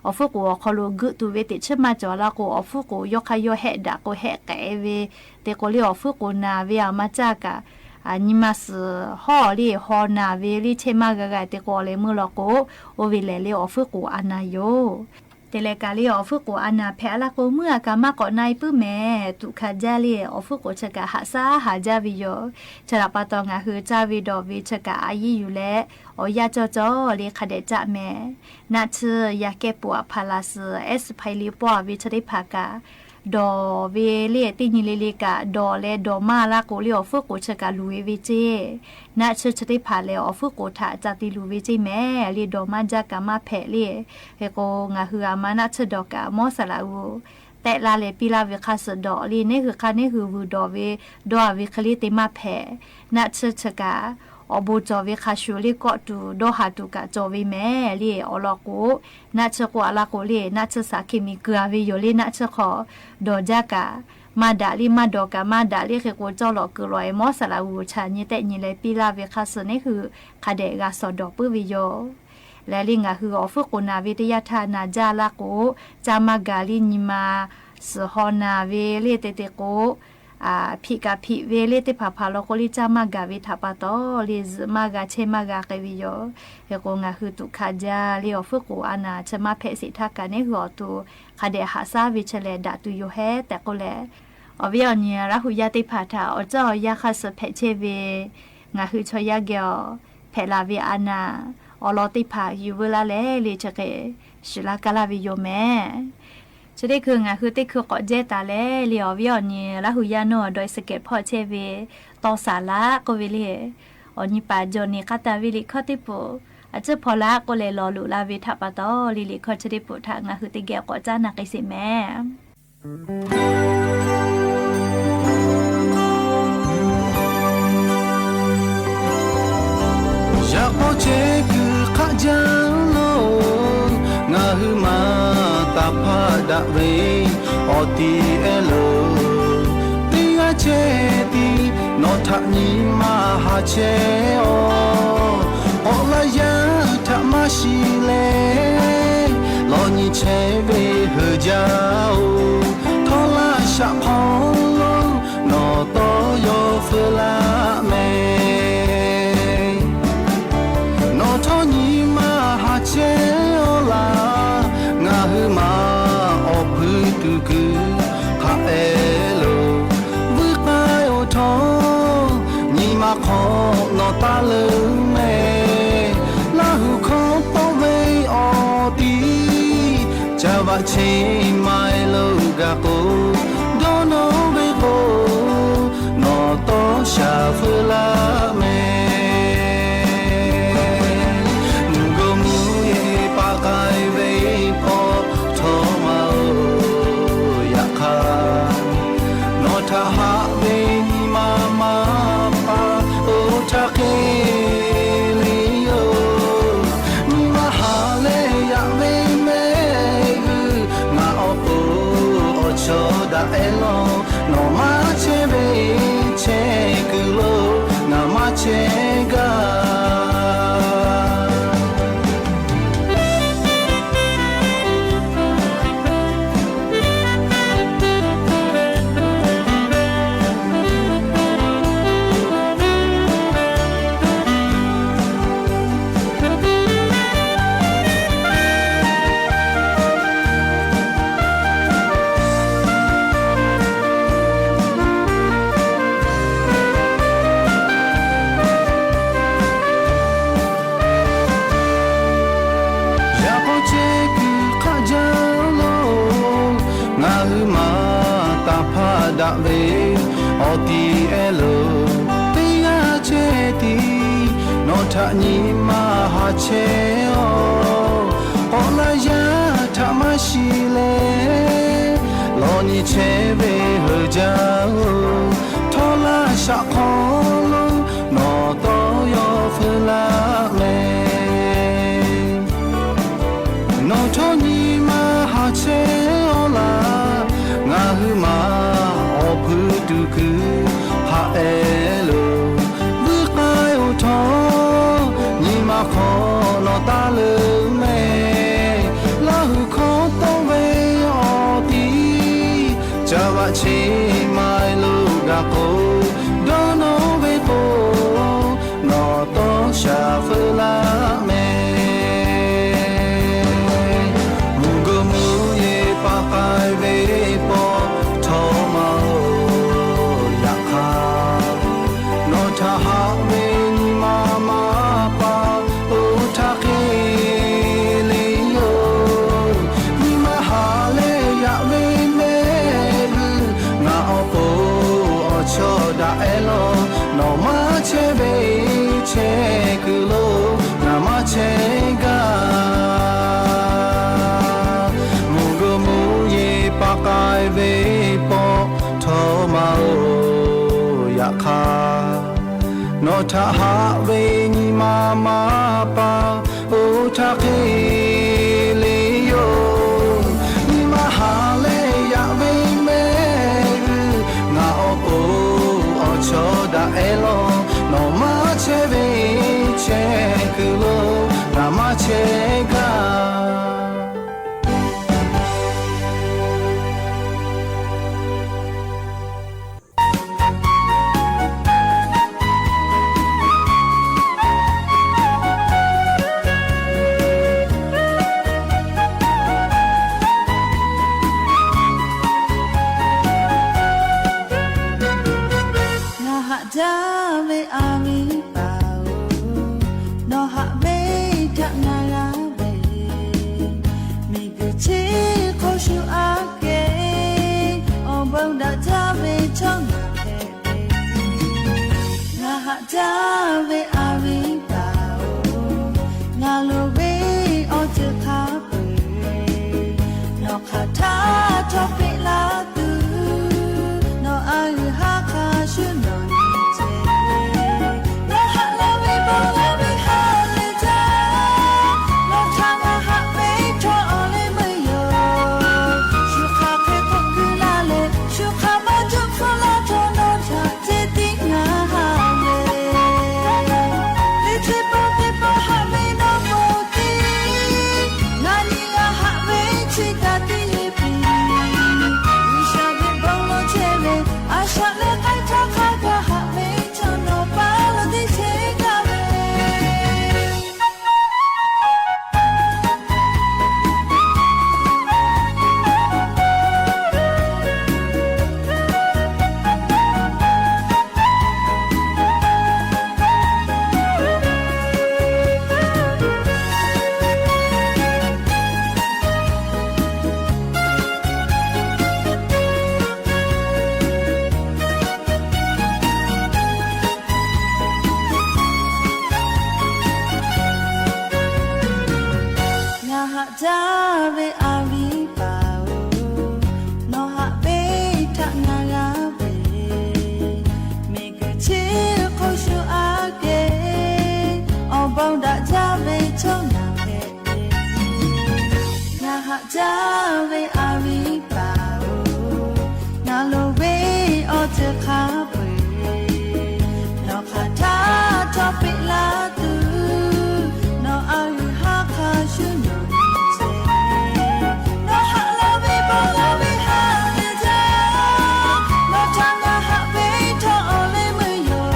Awˬ fuiˉ k'oˍ awˬ hk'aw lo geuꞈ tuˬ ve teꞈ chiˉ maˇ cawˬ laˇ k'o awˬ fuiˉ k'oˍ yawˇ hk'aˇ yawˇ hehˆ daꞈ k'o hehˆ k'ai ve te k'o le awˬ fuiˉ k'oˍ naˍ ve a maˇ caˇ kaꞈ nyi ma suhˍ hawˉ le haw naˍ ve le chehˇ maˇ g'a g'a te k'o awˬ leh meuˇ law k'o, oˇ ve lehˬ le awˬ fuiˉ k'oˍ a naˍ yoˬ. Te leh kaꞈ le awˬ fuiˉ k'oˍ a naˍ hpehꞈ a laˇ k'o meuˇ a kaꞈ maˇ k'awꞈ na e puiˉ mehˍ. Tuꞈ hkanˍ jaˇ le awˬ fuiˉ k'oˍ chi kaꞈ haꞈ shaˉ haˍ jaˇ ve yoˬ. Chi htaꞈ pa taw ngaˬ hui caˇ ve dawˬ ve chi kaꞈ a yiˇ yuˬ leh awˬ yanˇ cawˇ cawˇ le hk'a dehꞈ caˇ mehˍ. Naˆ tsuhˇ yaˇ kehˉ puˍ a hpaˍ laˬ suhˍ ehˉ suhˍ hpaiˇ le pawˆ a ve chi teˇ hpaˍ kaꞈ dawˬ ve le teˇ nyi le le kaꞈ dawˬ leh dawˬ maˇ laˇ k'o le awˬ fuiˉ k'oˍ chi kaꞈ luˬ e ve ceˇ. Naˆ tsuhˇ chi teˇ hpaˍ lehˬ awˬ fuiˉ k'oˍ htaꞈ ca te luˬ ve ceˇ mehˍ le dawˬ maˇ jaˇ kaꞈ maˇ hpehꞈ le. Hk'e k'o ngaˬ hui a ma naˆ tsuhˇ dawˬ kaꞈ mawˇ saˍ laꞈ g'uˬ tehˆ laˇ leh piˇ laˇ ve hk'aˇ suh dawˬ le neˇ hui hk'aˇ neˇ hui vuiˬ dawˬ ve dawˇ a ve hk'e le te maˇ hpehꞈ. Naˆ tsuhˇ chi kaꞈ awˬ bon cawˬ ve hk'a shuˍ le kawˆ tuˬ dawˇ haˍ tuˬ kaꞈ cawˬ ve mehˍ le. Awˬ lawn k'o, naˆ tsuhˇ k'oˆ a laˇ k'o le, naˆ tsuhˇ saˍ hkiˇ miˬ keu a ve yoˬ le. Naˆ tsuhˇ hk'aw dawˬ jaˇ kaꞈ maˇ daꞈ le, maˇ dawˬ kaꞈ maˇ daꞈ le. Hk'e k'o, cawˇ lawꞈ kuiˬ lawꞈ e mawˇ saˍ laꞈ g'uˬ chaꞈ nyi tehˆ nyi leh piˇ laˇ ve hk'a shuˍ, neˉ hui hk'a dehꞈ g'a shawˍ dawˬ puiˉ ve yoˬ. Leh le, ngaˬ hui awˬ fuiˉ k'oˍ naˬ ve teˇ yanˇ htaˇ naˬ jaˇ laˇ k'o, caˇ maˇ gaˬ le. Nyi ma suhˍ haw naˬ ve le te te k'o, hpiꞈ kaꞈ hpiꞈ ve le teˇ hpaˍ hpaˍ law k'o le, caˇ maˇ gaˬ ve htaꞈ pa taw le, zuhꞈ maˇ g'a chehˇ maˇ g'a k'ai ve yoˬ. Hk'e k'o, ngaˬ hui tuꞈ hkanˍ jaˇ le, awˬ fuiˉ k'oˍ a naˬ chi maˇ hpehꞈ sheˍ htaˇ kaꞈ, neˉ hui awˬ to hk'a dehꞈ haꞈ shaˉ ve chi lehˬ daꞈ tuˬ yoˬ hehˉ tehꞈ k'oˆ leh, awˬ viˉ awˬ nyi Laˇ hu yaˇ teˇ hpaˍ htaꞈ awˬ caˇ awˬ yanˇ hk'a shuˍ hpehꞈ chehˇ ve ngaˬ hui chaw yaˇ geh awˬ hpehꞈ la ve a naˬ awˬ lawn teˇ hpaˍ yuˬ veu laˇ leh le, chi hk'e shiˍ laˇ kaˇ laˇ ve yoˬ mehˍ. Chi teˇ hkui ngaˬ hui teˇ hkui k'awꞈ jehˇ taˍ leh le, awˬ viˉ awˬ nyi Laˇ hu yaˇ nawˬ dawˇ e suhˍ kehˬ hpawˇ chehˇ ve tawˇ saˍ laꞈ k'oˆ ve le, awˬ nyi paˍ jawˬ neˬ k'a taˍ ve liꞈ hkawˇ teˇ poˍ a ciˉ hpaw laꞈ k'oˆ leh lawˬ loꞈ la ve htaꞈ pa taw le, liꞈ hkawˇ chi teˇ poˍ htaꞈ ngaˬ hui teˇ geh k'awꞈ caˉ na k'ai sheˍ mehˍ. Yaꞈ k'aw chehˇ kuiˬ hk'aˆ jaˇ lo, ngaˬ hui maˇ taˍ hpaˇ daꞈ ve awˬ ti ehˉ lo, teˇ g'aˇ chehˇ tiˉ nawˬ htaꞈ nyi ma haˍ chehˇ-oˆ. K'awꞈ laˇ yaˇ htaꞈ maˇ shiˍ leh, lawˬ nyi chehˇ ve heuˬ jaˇ-oˬ. Htawˇ laˇ shaꞈ hk'aw lo nawˬ tawˇ yaw feu laˇ mehˍ. Nawˬ htawˇ nyi ma haˍ chehˇ-oˆ laˇ, ngaˬ hui maˇ awˬ hpui tuˬ kuiˬ hk'aˬ hk'e lo vuiˇ k'ai-oˬ htawˇ, nyi ma hk'aw nawˬ taˇ leuˉ mehˍ. Laˇ hu hkawˇ tawˆ ve awˬ ti, caˇ vaꞈ cheˇ ma-e lo gaˬ k'o, dawˇ nawˇ ve k'o, nawˬ tawˇ shaˍ feu laˇ mehˍ. Mvuhˇ g'uˇ mvuhˇ yeˬ paˍ k'ai ve pawˆ htawˇ ma-oˬ, yaꞈ hk'aˇ nawˬ htaꞈ haꞈ ve nyi ma maˇ pa, oˇ htaˇ hk'e le yoˬ. Nyi ma haˍ leh yaꞈ ve mehˆ g'uˇ ngaˬ awˬ pon awˬ chawˇ daꞈ ehˉ lawˬ, nawˬ maˇ chehˇ ve chehˇ kuiˬ lo ngaˬ maˇ chehˇ gaˇ. Yaꞈ k'aw chehˇ kuiˬ hk'aˆ jaˇ lo, ngaˬ hui maˇ taˍ hpaˇ daꞈ ve awˬ ti ehˉ lo, teˇ g'aˇ chehˇ tiˉ nawˬ htaꞈ nyi ma haˍ chehˇ-oˆ. K'awꞈ laˇ yaˇ htaꞈ maˇ shiˍ leh, lawˬ nyi chehˇ ve heuˬ jaˇ-oˬ. Htawˇ laˇ shaꞈ hk'aw lo nawˬ tawˇ yaw feu laˇ mehˍ. Nawˬ htawˇ nyi ma haˍ chehˇ-oˆ laˇ, ngaˬ hui maˇ awˬ hpui tuˬ kuiˬ haꞈ ehˉ lo vuiˇ k'ai-oˬ htawˇ, nyi ma hk'aw nawˬ taˇ leuˉ mehˍ. Laˇ hu hkawˇ tawˆ ve awˬ ti, caˇ vaꞈ cheˇ ma-e lo gaˬ k'o, dawˇ nawˇ ve k'o, nawˬ tawˇ shaˍ feu laˇ mehˍ. Mvuhˇ g'uˇ mvuhˇ yeˬ paˍ k'ai ve pawˆ htawˇ ma-oˬ, yaꞈ hk'aˇ nawˬ htaꞈ haꞈ ve nyi ma maˇ pa, oˇ htaˇ hk'e le yoˬ. Nyi ma haˍ leh yaꞈ ve mehˆ g'uˇ ngaˬ awˬ pon awˬ chawˇ daꞈ ehˉ lawˬ, nawˬ maˇ chehˇ ve chehˇ kuiˬ lo ngaˬ maˇ chehˇ gaˇ. Mvuhˇ g'uˇ mvuhˇ yeˬ paˍ k'ai ve pawˆ htawˇ ma-oˬ, yaꞈ hk'aˇ nawˬ Htaꞈ haꞈ ve nyi ma maˇ pa, oˇ htaˇ hk'e le yoˬ. Nyi ma haꞈ leh yaꞈ ve mehˆ g'uˇ, ngaˬ awˬ pon awˬ chawˇ daꞈ ehˉ lawˬ. Nawˬ maˇ chehˇ ve chehˇ kuiˬ lo ngaˬ maˇ chehˇ gaˇ. Ngaˬ haꞈ jaˇ ve a viˉ paˍ-oˬ, nawˬ haꞈ ve htaꞈ ngaˬ g'a ve, miˬguiˬ chi hk'oˆ shu aꞈ kehˉ, awˬ bon daꞈ jaˇ ve chaw ngaˬ hpehꞈ ve. Ngaˬ haꞈ jaˇ ve a viˉ paˍ-oˬ, ngaˬ loˍ ve awˬ ceuˬ hk'a peu-eˬ, nawˬ hk'aˬ htaˇ htawˇ peꞈ laˇ tuˬ, nawˬ a g'uiˬ haˉ hk'a shuˍ nawˬ nyi ceh. Nawˬ haꞈ la ve bon la ve ha lehˬ jaˇ, nawˬ htaꞈ ngaˬ haꞈ ve chaw awˬ leh meuˇ yoˬ. Shu hk'aˬ hk'e k'oˆ kuiˬ la leh, shu hk'aˬ maˇ juˆ hpfuhˇ la htawˇ nawˬ htaꞈ ceh tiˉ ngaˬ haꞈ ve. Teˇ ceuˬ pawˆ teˇ pawˆ haꞈ ve nawˬ pon tiˉ, ngaˬ nyi g'a haꞈ ve chi kaꞈ teˇ yehˬ piˇ. G'uiˬsha ve bon lawˬ chehˇ ve, a shaꞈ leh k'ai htaˇ hk'a gaˬ haꞈ ve chaw nawˬ pa lo teˇ chehˇ gaˇ ve. Ngaˬ haꞈ jaˇ ve a viˉ paˍ-oˬ, nawˬ haꞈ ve htaꞈ ngaˬ g'a ve, miˬguiˬ chi hk'oˆ shu aꞈ kehˉ, awˬ bon daꞈ jaˇ ve chaw ngaˬ hpehꞈ ve. Ngaˬ haꞈ jaˇ ve a viˉ paˍ-oˬ, ngaˬ loˍ ve awˬ ceuˬ hk'a peu-eˬ, nawˬ hk'aˬ htaˇ htawˇ peꞈ laˇ tuˬ, nawˬ a g'uiˬ haˉ hk'a shuˍ nawˬ nyi ceh. Nawˬ haꞈ la ve bon la ve ha lehˬ jaˇ, nawˬ htaꞈ ngaˬ haꞈ ve htawˇ awˬ leh meuˇ yoˬ.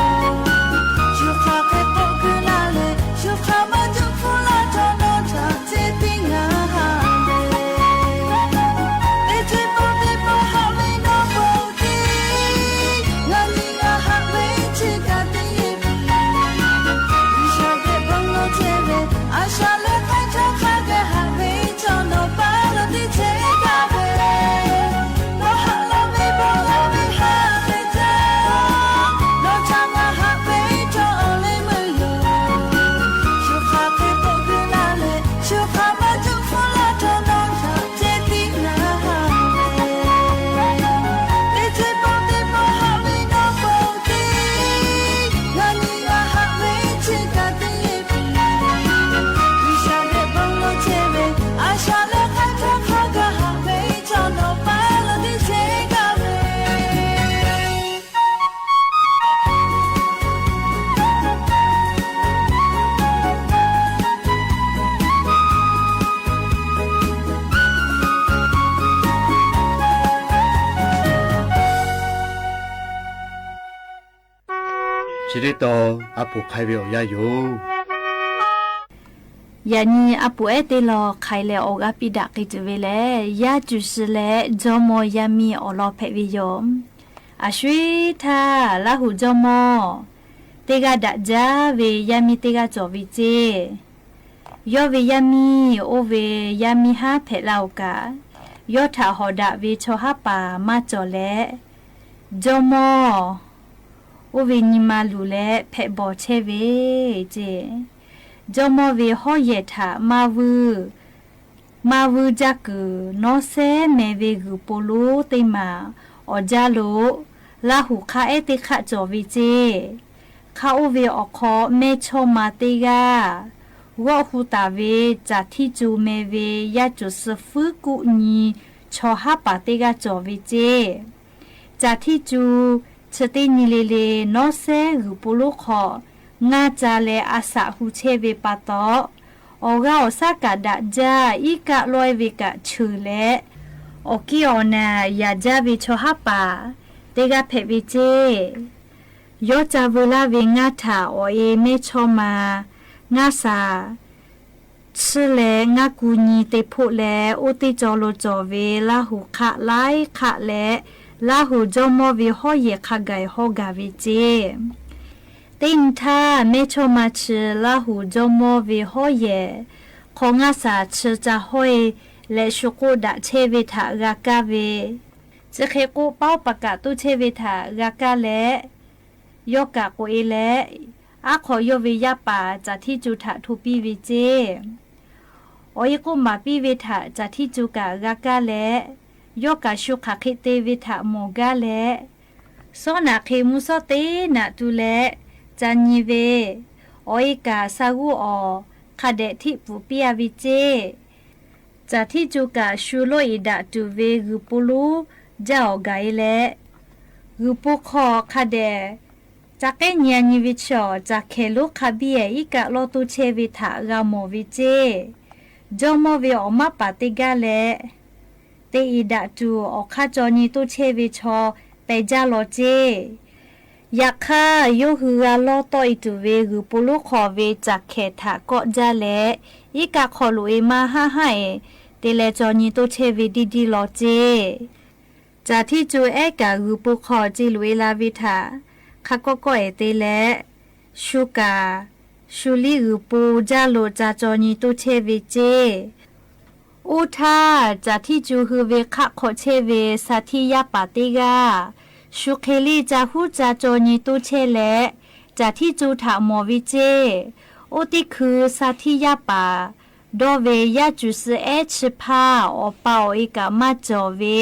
Shu hk'aˬ hk'e k'oˆ kuiˬ la leh, shu hk'aˬ maˇ juˆ hpfuhˇ la htawˇ nawˬ htaꞈ ceh tiˉ ngaˬ haꞈ ve. Teˇ ceuˬ pawˆ teˇ pawˆ haꞈ ve nawˬ pon tiˉ, ngaˬ nyi g'a haꞈ ve chi kaꞈ teˇ yehˬ piˇ. G'uiˬsha geh bon lawˬ chehˇ ve, a shaꞈ leh k'ai htaˇ hk'a gaˬ haꞈ ve chaw nawˬ pa lo teˇ chehˇ gaˇ ve. Nawˬ haꞈ la ve bon la ve ha lehˬ jaˇ, nawˬ htaꞈ ngaˬ haꞈ ve chaw awˬ leh meuˇ yoˬ. Shu hk'aˬ hk'e k'oˆ kuiˬ la leh, shu hk'aˬ maˇ juˆ hpfuhˇ la htawˇ nawˬ htaꞈ ceh tiˉ ngaˬ haꞈ ve. Teˇ ceuˬ pawˆ teˇ pawˆ haꞈ ve nawˬ pon tiˉ, ngaˬ nyi g'a haꞈ ve chi kaꞈ teˇ yehˬ piˇ. G'uiˬsha geh bon lawˬ chehˇ ve, a shaꞈ leh k'ai htaˇ hk'a gaˬ haꞈ ve chaw nawˬ pa lo teˇ chehˇ gaˇ ve. Chi teˇ tawn a poˍ hk'ai ve awˬ yanˇ yoˬ. Yaꞈ nyi a poˍ ehˉ teˇ lawn hk'ai leh awˬ g'aˇ piˇ daꞈ k'ai tuˬ ve lehˬ, yaˇ cuˬ shiˍ leh jawˇmawˇ yaˇ miˇ awˬ lawn hpehꞈ ve yoˬ. A shu-eˬ htaˇ, Laˇhuˍ jawˇmawˇ teˇ g'aˇ daꞈ jaˇ ve yaˇ miˇ teˇ g'aˇ cawˬ ve ceˇ. Yawˇ ve yaˇ miˇ oˇ ve yaˇ miˇ haˉ hpehꞈ la-oˬ kaꞈ, yawˇ htaꞈ hawˍ daꞈ ve chaw haˉ paˍ maˇ cawˬ leh, jawˇmawˇ oˇ ve nyi ma luˬ leh hpehꞈ bawˬ chehˇ ve ceˇ. Jawˇmawˇ ve hawˉ yehˬ htaꞈ maˇ vuiˇ, maˇ vuiˇ jaˇ kuiˬ nawˉ sehˉ meh ve g'uiˬ po lonˉ teˇ maˬ awˬ jaˇ lo Laˇhuˍ hk'a ehˉ teˇ hk'aˆ cawˬ ve ceˇ. hk'a oˇ ve awˬ hk'aw mehˇchawˇma teˇ g'aˇ, g'awˆ hu taˍ ve Caˬ Htiˇ Cu meh ve yaˇ cuˬ suh fuiˉ kuˆ nyi chaw haˉ paˍ teˇ g'aˇ cawˬ ve ceˇ. Caˬ Htiˇ Cu chi teˇ nyi le le nawˉ sehˉ g'uiˬ po lonˉ hk'aw ngaˇ ca leh a shaꞈ hu chehˇ ve pa taw, awˬ g'aˇ awˬ shaˉ kaꞈ daꞈ jaˇ, iˉ kaˆ lawehˇ ve kaꞈ cheuˬ leh, awˬ kiˇ awˬ naˬ yaꞈ jaˇ ve chaw haˉ paˍ teˇ g'aˇ hpehꞈ ve ceˇ. Yawˇ ca veu laˇ ve ngaˇ htaꞈ awˬ e mehˇchawˇma ngaˇ shaˍ chi leh ngaˇ ku nyi te hpoˆ leh, oˇ teˇ caw lo cawˬ ve Laˇ huˍ hk'aˆ laiˉ hk'aˆ leh, Laˇ huˍ jawˇmawˇ ve hawˉ yehˬ hk'a gaˬ haw gaˬ ve ceˇ. Teˇ nyi htaˇ, mehˇchawˇma chi Laˇ huˍ jawˇmawˇ ve hawˉ yehˬ hk'aw ngaˇ shaˍ chi ca hawˉ e leh shu k'oˆ daꞈ chehˇ ve htaꞈ g'a kaˇ ve, chi hk'e k'oˆ paoˉ paˍ kaꞈ toˇ chehˇ ve htaꞈ g'a kaˇ leh, yawˇ kaꞈ k'oꞈ e leh, aˉ hk'aw yawˇ ve yaˇ paˍ Caˬ Htiˇ Cu htaꞈ hto piˇ ve ceˇ. Awˬ e k'oˆ maˍ piˇ ve htaꞈ Caˬ Htiˇ Cu kaꞈ g'a kaˇ leh, yawˇ kaꞈ shu hk'aˬ hk'e te ve htaꞈ mawˬ gaˇ leh, sawˉ naꞈ hk'e mvuhˇ shawˉ teˇ naꞈ tu leh ca nyi ve, awˬ e kaꞈ sha g'uˇ awˬ hk'a dehꞈ htiˆ pfuhˍ piˇ a ve ceˇ. Caˬ Htiˇ Cu kaꞈ shu lawˇ iˍ daꞈ tuˬ ve g'uiˬ po lonˉ jaˇ awˬ gaˬ e leh, g'uiˬ po hk'aw hk'a dehꞈ ca k'ehˉ nyi a nyi ve chi awˬ Caˬ Hkehˍ lonˉ hk'a biˇ ehˍ iˉ kaˆ lawˇ toˇ chehˇ ve htaꞈ g'a mawˬ ve ceˇ. Jawˇmawˇ ve awˬ maˇ paˍ teˇ g'aˇ leh, te iˍ daꞈ tuˬ awˬ hk'aˇ caw nyi toˇ chehˇ ve chaw pehˬ jaˇ law ceˇ. Yaꞈ hk'aˇ, yawˇ hui g'a lawˇ tawˆ e tuˬ ve g'uiˬ po lonˉ hk'aw ve Caˬ Hkehˍ htaꞈ kawˆ jaˇ leh, iˉ kaˆ hk'aw loꞈ e maˇ haˆ haˆ e te leh caw nyi toˇ chehˇ ve diˇ diˇ law ceˇ. Caˬ Htiˇ Cu ehˉ kaꞈ g'uiˬ po hk'aw ce loꞈ e la ve htaꞈ hk'a kawˆ kawˆ e te leh, shu kaꞈ shu liˇ g'uiˬ po jaˇ lo ca caw nyi toˇ chehˇ ve ceˇ. Oˇ htaˇ, Caˬ Htiˇ Cu hui ve hk'aˆ hk'aw chehˇ ve sha htiˇ yaˇ paˍ teˇ g'aˇ, shu hk'e liˇ ca huˉ ca caw nyi toˇ chehˇ leh, Caˬ Htiˇ Cu htaꞈ mawˬ ve ceˇ. Oˇ teˇ hkui sha htiˇ yaˇ paˍ dawˇ ve yaˇ cuˬ suh ehˉ chi hpaˇ awˬ pa awˬ e kaꞈ maˇ cawˬ ve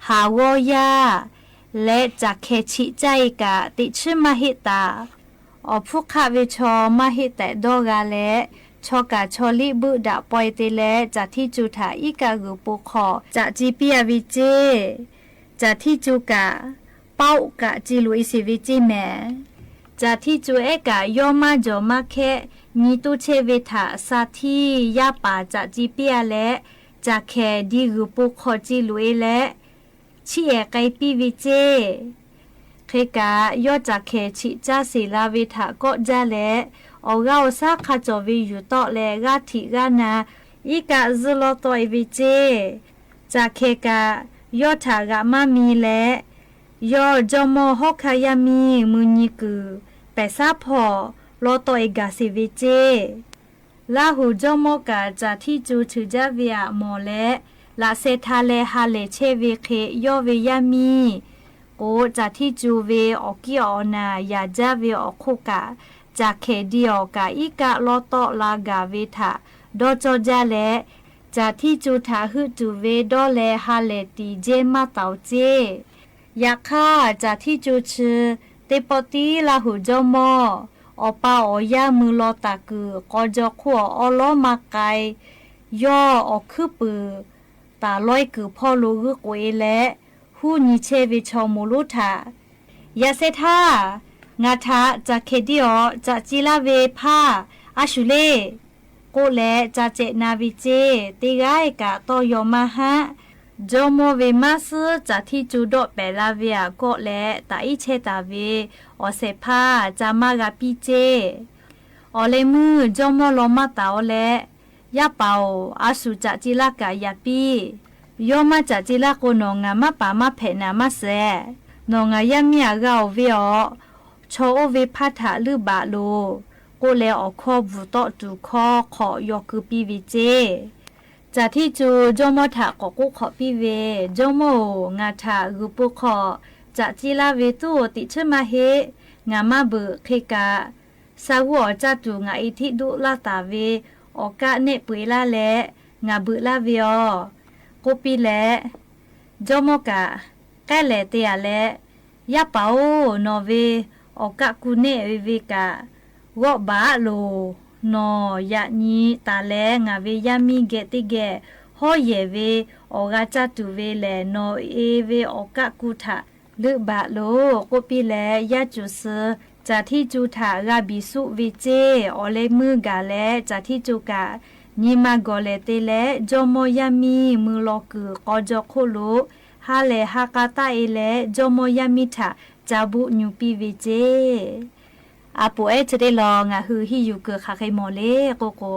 haˍ g'awˇ yaˇ leh Caˬ Hkehˍ chiꞈ caˇ e kaꞈ teꞈ chiˉ maˇ heˆ taˍ. Awˬ hpfuhˇ hk'aˆ ve chaw maˇ heˆ tehꞈ dawˇ g'a leh, chaw kaꞈ chaw liˇ buiˆ daꞈ paweh te leh Caˬ Htiˇ Cu htaꞈ iˉ kaˆ g'uiˬ po hk'aw caꞈ ci piˇ a ve ceˇ. Caˬ Htiˇ Cu kaꞈ paoˆ kaꞈ ce loꞈ e sheˍ ve ceˇ mehˍ. Caˬ Htiˇ Cu ehˉ kaꞈ yawˇ maˇ jawˬ maˇ hkehˆ nyi toˇ chehˇ ve htaꞈ sha htiˇ yaˇ paˍ caꞈ ci piˇ a leh, Caˬ Hkehˍ di g'uiˬ po hk'aw ce loꞈ e leh chiˇ ehˍ k'ai piˇ ve ceˇ. Hk'e kaꞈ, yawˇ Caˬ Hkehˍ chiꞈ caˇ sheˍ la ve htaꞈ kawˆ jaˇ leh, awˬ g'aˇ awˬ shaˉ hk'a cawˬ ve yuˬ tawˆ leh g'aˇ htiꞈ g'aˇ na iˉ kaˆ zuhˇ lawˇ tawˆ e ve ceˇ. Caˬ Hkehˍ kaꞈ yawˇ htaꞈ g'aꞈ maˇ mi leh, yawˇ jawˇmawˇ hawˉ hkanˇ yaˇ miˇ mui nyi kuiˬ pehˬ shaˉ hpawˇ lawˇ tawˆ e gaˬ sheˍ ve ceˇ. Laˇ huˍ jawˇmawˇ kaꞈ Caˬ Htiˇ Cu cheuˬ jaˇ ve htaꞈ mawˬ leh, laꞈ sheh hta leh ha lehˬ chehˇ ve hk'e, yawˇ ve yaˇ miˇ k'o, Caˬ Htiˇ Cu ve awˬ kiˇ awˬ naˬ yaꞈ jaˇ ve awˬ hk'oˆ kaꞈ, Caˬ Hkehˍ di awˬ kaꞈ iˉ kaˆ lawˇ tawˆ la gaˬ ve htaꞈ dawˇ cawˇ jaˇ leh, Caˬ Htiˇ Cu htaꞈ heuˆ tuˬ ve dawˇ leh ha lehˬ tiˍ jehˇ maˇ taˍ oˬ ceˇ. Yaꞈ hk'aˇ, Caˬ Htiˇ Cu chi teˇ pawˆ tiˉ Laˇ huˍ jawˇmawˇ awˬ pa awˬ yaˇ mui law taˍ kuiˬ k'aw jaw hk'oˆ awˬ awˉ lawˉ maˇ k'ai, yawˇ awˬ hkuiˉ puiˍ taˍ lawehˇ kuiˬ hpawˇ lo g'uiˇ k'oꞈ e leh, huˉ nyi chehˇ ve chaw moˍ lonˉ htaꞈ, Yaꞈ sheh htaˇ, ngaˬ htaꞈ Caˬ Hkehˍ di awˬ caꞈ ci laˇ ve hpaˇ a shuˍ le k'oˆ leh ca cehꞈ na ve ceˇ. Teˇ g'aˇ kaꞈ tawˇ yaw maˇ haˆ. Jawˇmawˇ ve maˇ suhˉ Caˬ Htiˇ Cu dawˆ pehˍ la ve htaꞈ kawˆ leh taꞈ iˉ chehˇ taˍ ve awˬ shehˍ hpaˇ ca maˇ g'a piˇ ceˇ. Awˬ leh meuˇ jawˇmawˇ law maˇ taˍ oˬ leh, Yaˇ paˍ oˬ, a shu caꞈ ci laˇ kaꞈ yaꞈ piˇ. Yawˇ maˇ caꞈ ci laˇ k'o, nawˬ ngaˬ maˇ paˍ maˇ hpehꞈ naˍ maˇ shehˍ. Nawˬ ngaˬ yaˇ miˇ htaꞈ g'a oˬ ve awˬ, chaw oˇ ve hpaˇ htaꞈ leuˆ baˬ loˬ k'oˆ leh, awˬ hkawˇ bvuhˬ tawˆ tuˬ hkawˇ hk'awꞈ yaw keu piˇ ve ceˇ. Caˬ Htiˇ Cu jawˇmawˇ htaꞈ k'awꞈ k'oˆ hk'awꞈ piˇ ve, Jawˇmawˇ oˬ, ngaˬ htaꞈ g'uiˬ po hk'aw caꞈ ci laˇ ve tuˉ oˬ teꞈ chiˉ maˇ heˆ. Ngaˬ maˇ beuꞈ hk'e kaꞈ, sha g'uˇ awˬ caˇ tuˬ ngaˬ e htiˆ duˆ laˇ taˍ ve awˬ kaˆ nehˆ peu eˬ laˇ leh ngaˬ beuꞈ laˇ ve aˬ k'oˆ piˇ leh, jawˇmawˇ kaꞈ k'ehˉ lehˍ te a leh, Yaˇ paˍ oˬ, nawˬ ve awˬ kaˆ ku nehˆ ve ve kaꞈ g'awˆ baˬ loˬ. Nawˬ yaꞈ nyi taˍ leh ngaˬ ve yaˇ miˇ geh teˇ geh hawˉ yehˬ ve awˬ g'a caˇ tuˬ ve lehˬ, nawˬ e ve awˬ kaˆ ku htaꞈ leuˆ baˬ loˬ k'oˆ piˇ leh, yaˇ cuˬ suh caˬ htiˇ co htaꞈ g'a biˬ suˆ ve ceˇ. Awˬ leh meuˇ gaˬ leh caˬ htiˇ co kaꞈ nyi ma gawˬ lehˬ te leh, jawˇmawˇ yaˇ miˇ mui law kuiˬ k'aw jaw hk'oˆ lo ha lehˬ ha k'a taˆ e leh, jawˇmawˇ yaˇ miˇ htaꞈ ca buˆ nyu piˇ ve ceˇ. A poˍ ehˉ chi teˇ lawn ngaˬ hui henˇ yuˬ kuiˬ hk'aˬ hk'e mawˬ le k'oˆ k'o,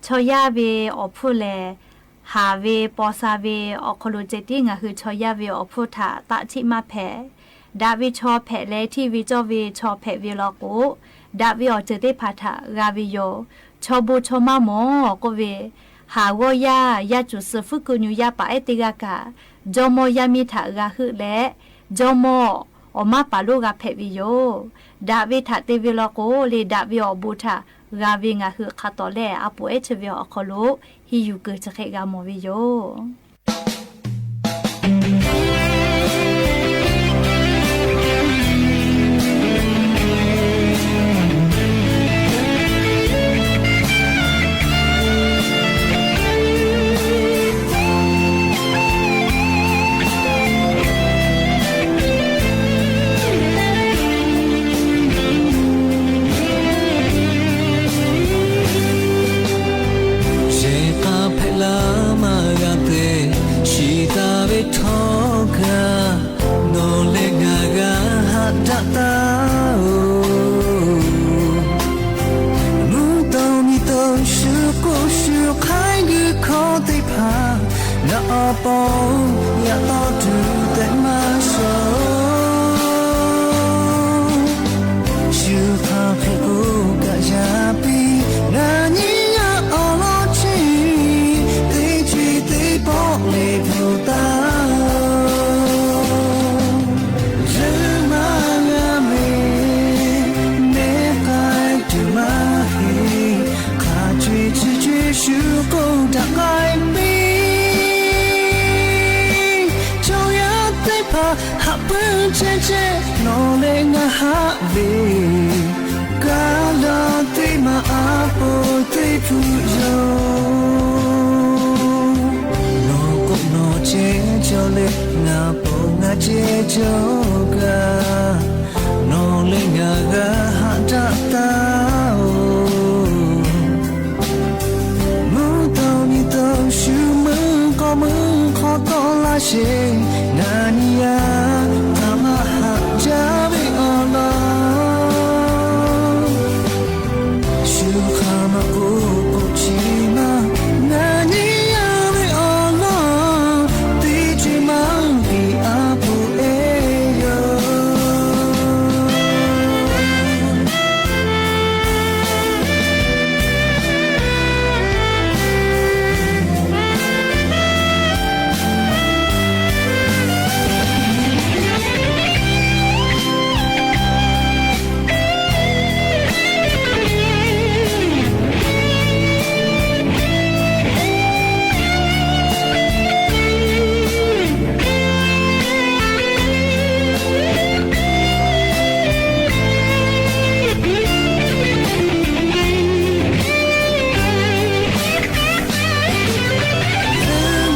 chaw yaˇ ve awˬ hpfuhˇ lehˬ, haˍ ve paw sha ve awˬ hk'aw lo ceh tiˉ ngaˬ hui chaw yaˇ ve awˬ hpfuhˇ htaꞈ taˆ htiˆ maˇ hpehꞈ. Daꞈ ve chaw hpehꞈ leh hteˇ ve cawˇ ve chaw hpehꞈ ve law k'o, daꞈ ve awˬ ceuˬ teˇ hpaˍ htaꞈ g'a ve yoˬ. Chaw bon chaw maˇ mawˬ k'oˆ ve, haˍ g'awˇ yaˇ, yaˇ cuˬ suh fuiˉ keu nyu yaˇ paˍ ehˉ teˇ g'aˇ kaꞈ, jawˇmawˇ yaˇ miˇ htaꞈ g'a heuˆ leh, jawˇmawˇ awˬ maˇ paˍ lonˉ g'a hpehꞈ ve yoˬ. Daꞈ ve htaꞈ te ve law k'o, le daꞈ ve awˬ bon htaꞈ g'a ve ngaˬ hui hk'a tawˍ lehˬ, a poˍ ehˉ chi ve awˬ hk'aw lo henˇ yuˬ kuiˬ chi hk'e g'a mawˬ ve yoˬ. Shehˍ hk'aˇ hpehꞈ la maˇ g'a te, shiˍ taˍ ve htawˇ kaꞈ, nawˬ leh ngaˬ g'a haꞈ daꞈ taˍ-oˬ. Mvuhˇ tawˇ nyi tawˇ shu k'oˆ shu hk'aiˉ g'uiˇ hkawˇ teˇ hpaˍ, ngaˬ awˬ pon yaꞈ taw tuˬ tehꞈ maˇ shawˍ. Shu hk'aˬ hk'e k'o kaꞈ yaꞈ piˇ, ngaˬ nyi yaˇ awˬ lawn chi teˇ ceuˬ teˇ pawˆ leh bvuhꞈ taˍ-oˬ. Yawˇ maˇ g'a mehˍ, mehˆ k'ai tuˬ maˇ heˆ, hk'a co-e chi co-e shu k'oˆ daꞈ k'ai piˇ. Chaw yaˇ teˇ hpaˍ haꞈ puiˉ chehˇ chehˇ, nawˬ leh ngaˬ haꞈ ve, kaˇ la teˇ maˬ a poˍ teˇ hpu yoˬ. Nawˬ k'oˆ nawˬ cehˇ cawˬ leh, ngaˬ pon ngaˬ cehˇ cawˬ kaꞈ, nawˬ leh ngaˬ g'a haꞈ daꞈ taˍ-oˬ. Mvuhˇ tawˇ nyi tawˇ shu meuˇ k'aw meuˇ hk'aw tawˆ laˇ sheˍ, ngaˬ nyi yaˇ hk'aˬ ma haꞈ jaˇ ve awˬ lawn. Shu hk'aˬ ma k'oˆ k'oˆ chi maˇ, ngaˬ nyi yaˇ ve awˬ lawn, teˇ ceuˬ maˇ biˇ a poˍ ehˉ yoˬ.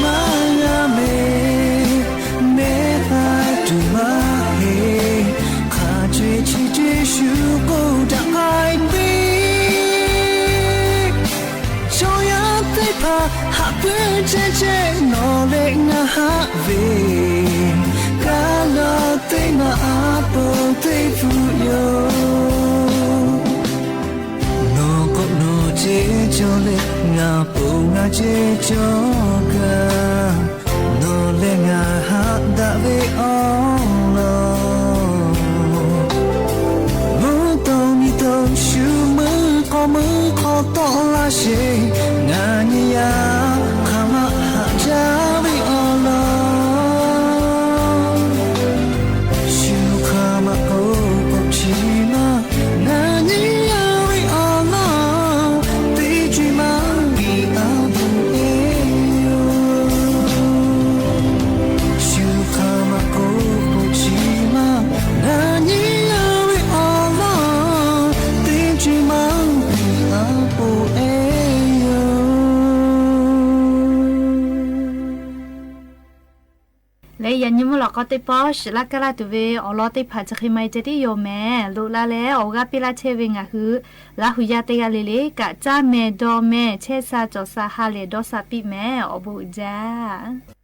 Maˇ g'a mehˍ, mehˆ k'ai tuˬ maˇ heˆ, hk'a co-e chi co-e shu k'oˆ daꞈ k'ai piˇ. Chaw yaˇ teˇ hpaˍ haꞈ puiˉ chehˇ chehˇ, nawˬ leh ngaˬ haꞈ ve, kaˇ la teˇ maˬ a poˍ teˇ hpu yoˬ. Nawˬ k'oˆ nawˬ cehˇ cawˬ leh, ngaˬ pon ngaˬ cehˇ cawˬ kaꞈ, nawˬ leh ngaˬ haꞈ daꞈ ve awˬ lawn. Mvuhˇ tawˇ nyi tawˇ shu meuˇ k'aw meuˇ hk'aw tawˆ laˇ sheˍ, ngaˬ nyi yaˇ hk'aˬ ma haꞈ jaˇ ve awˬ lawn. Shu hk'aˬ ma k'oˆ k'oˆ chi maˇ, ngaˬ nyi yaˇ ve awˬ lawn, teˇ ceuˬ maˇ biˇ a poˍ ehˉ yoˬ. Nyi mvuhˇ lawꞈ k'aw teˇ pawˆ shiˍ laˇ kaˇ laˇ tuˬ ve awˬ lawn teˇ hpaˍ chi hk'e maˇ heˆ ceh tiˉ yoˬ mehˍ. Loꞈ la leh awˬ g'aˇ piˇ laˇ chehˇ ve ngaˬ hui Laˇ huˍ yaˇ teˇ g'aˇ le le kaꞈ, caˇ mehˍ dawˇ mehˍ chehˇ sha cawˬ sha ha lehˬ dawˇ sha piˇ mehˍ. Awˬ bon uiˍ jaˇ.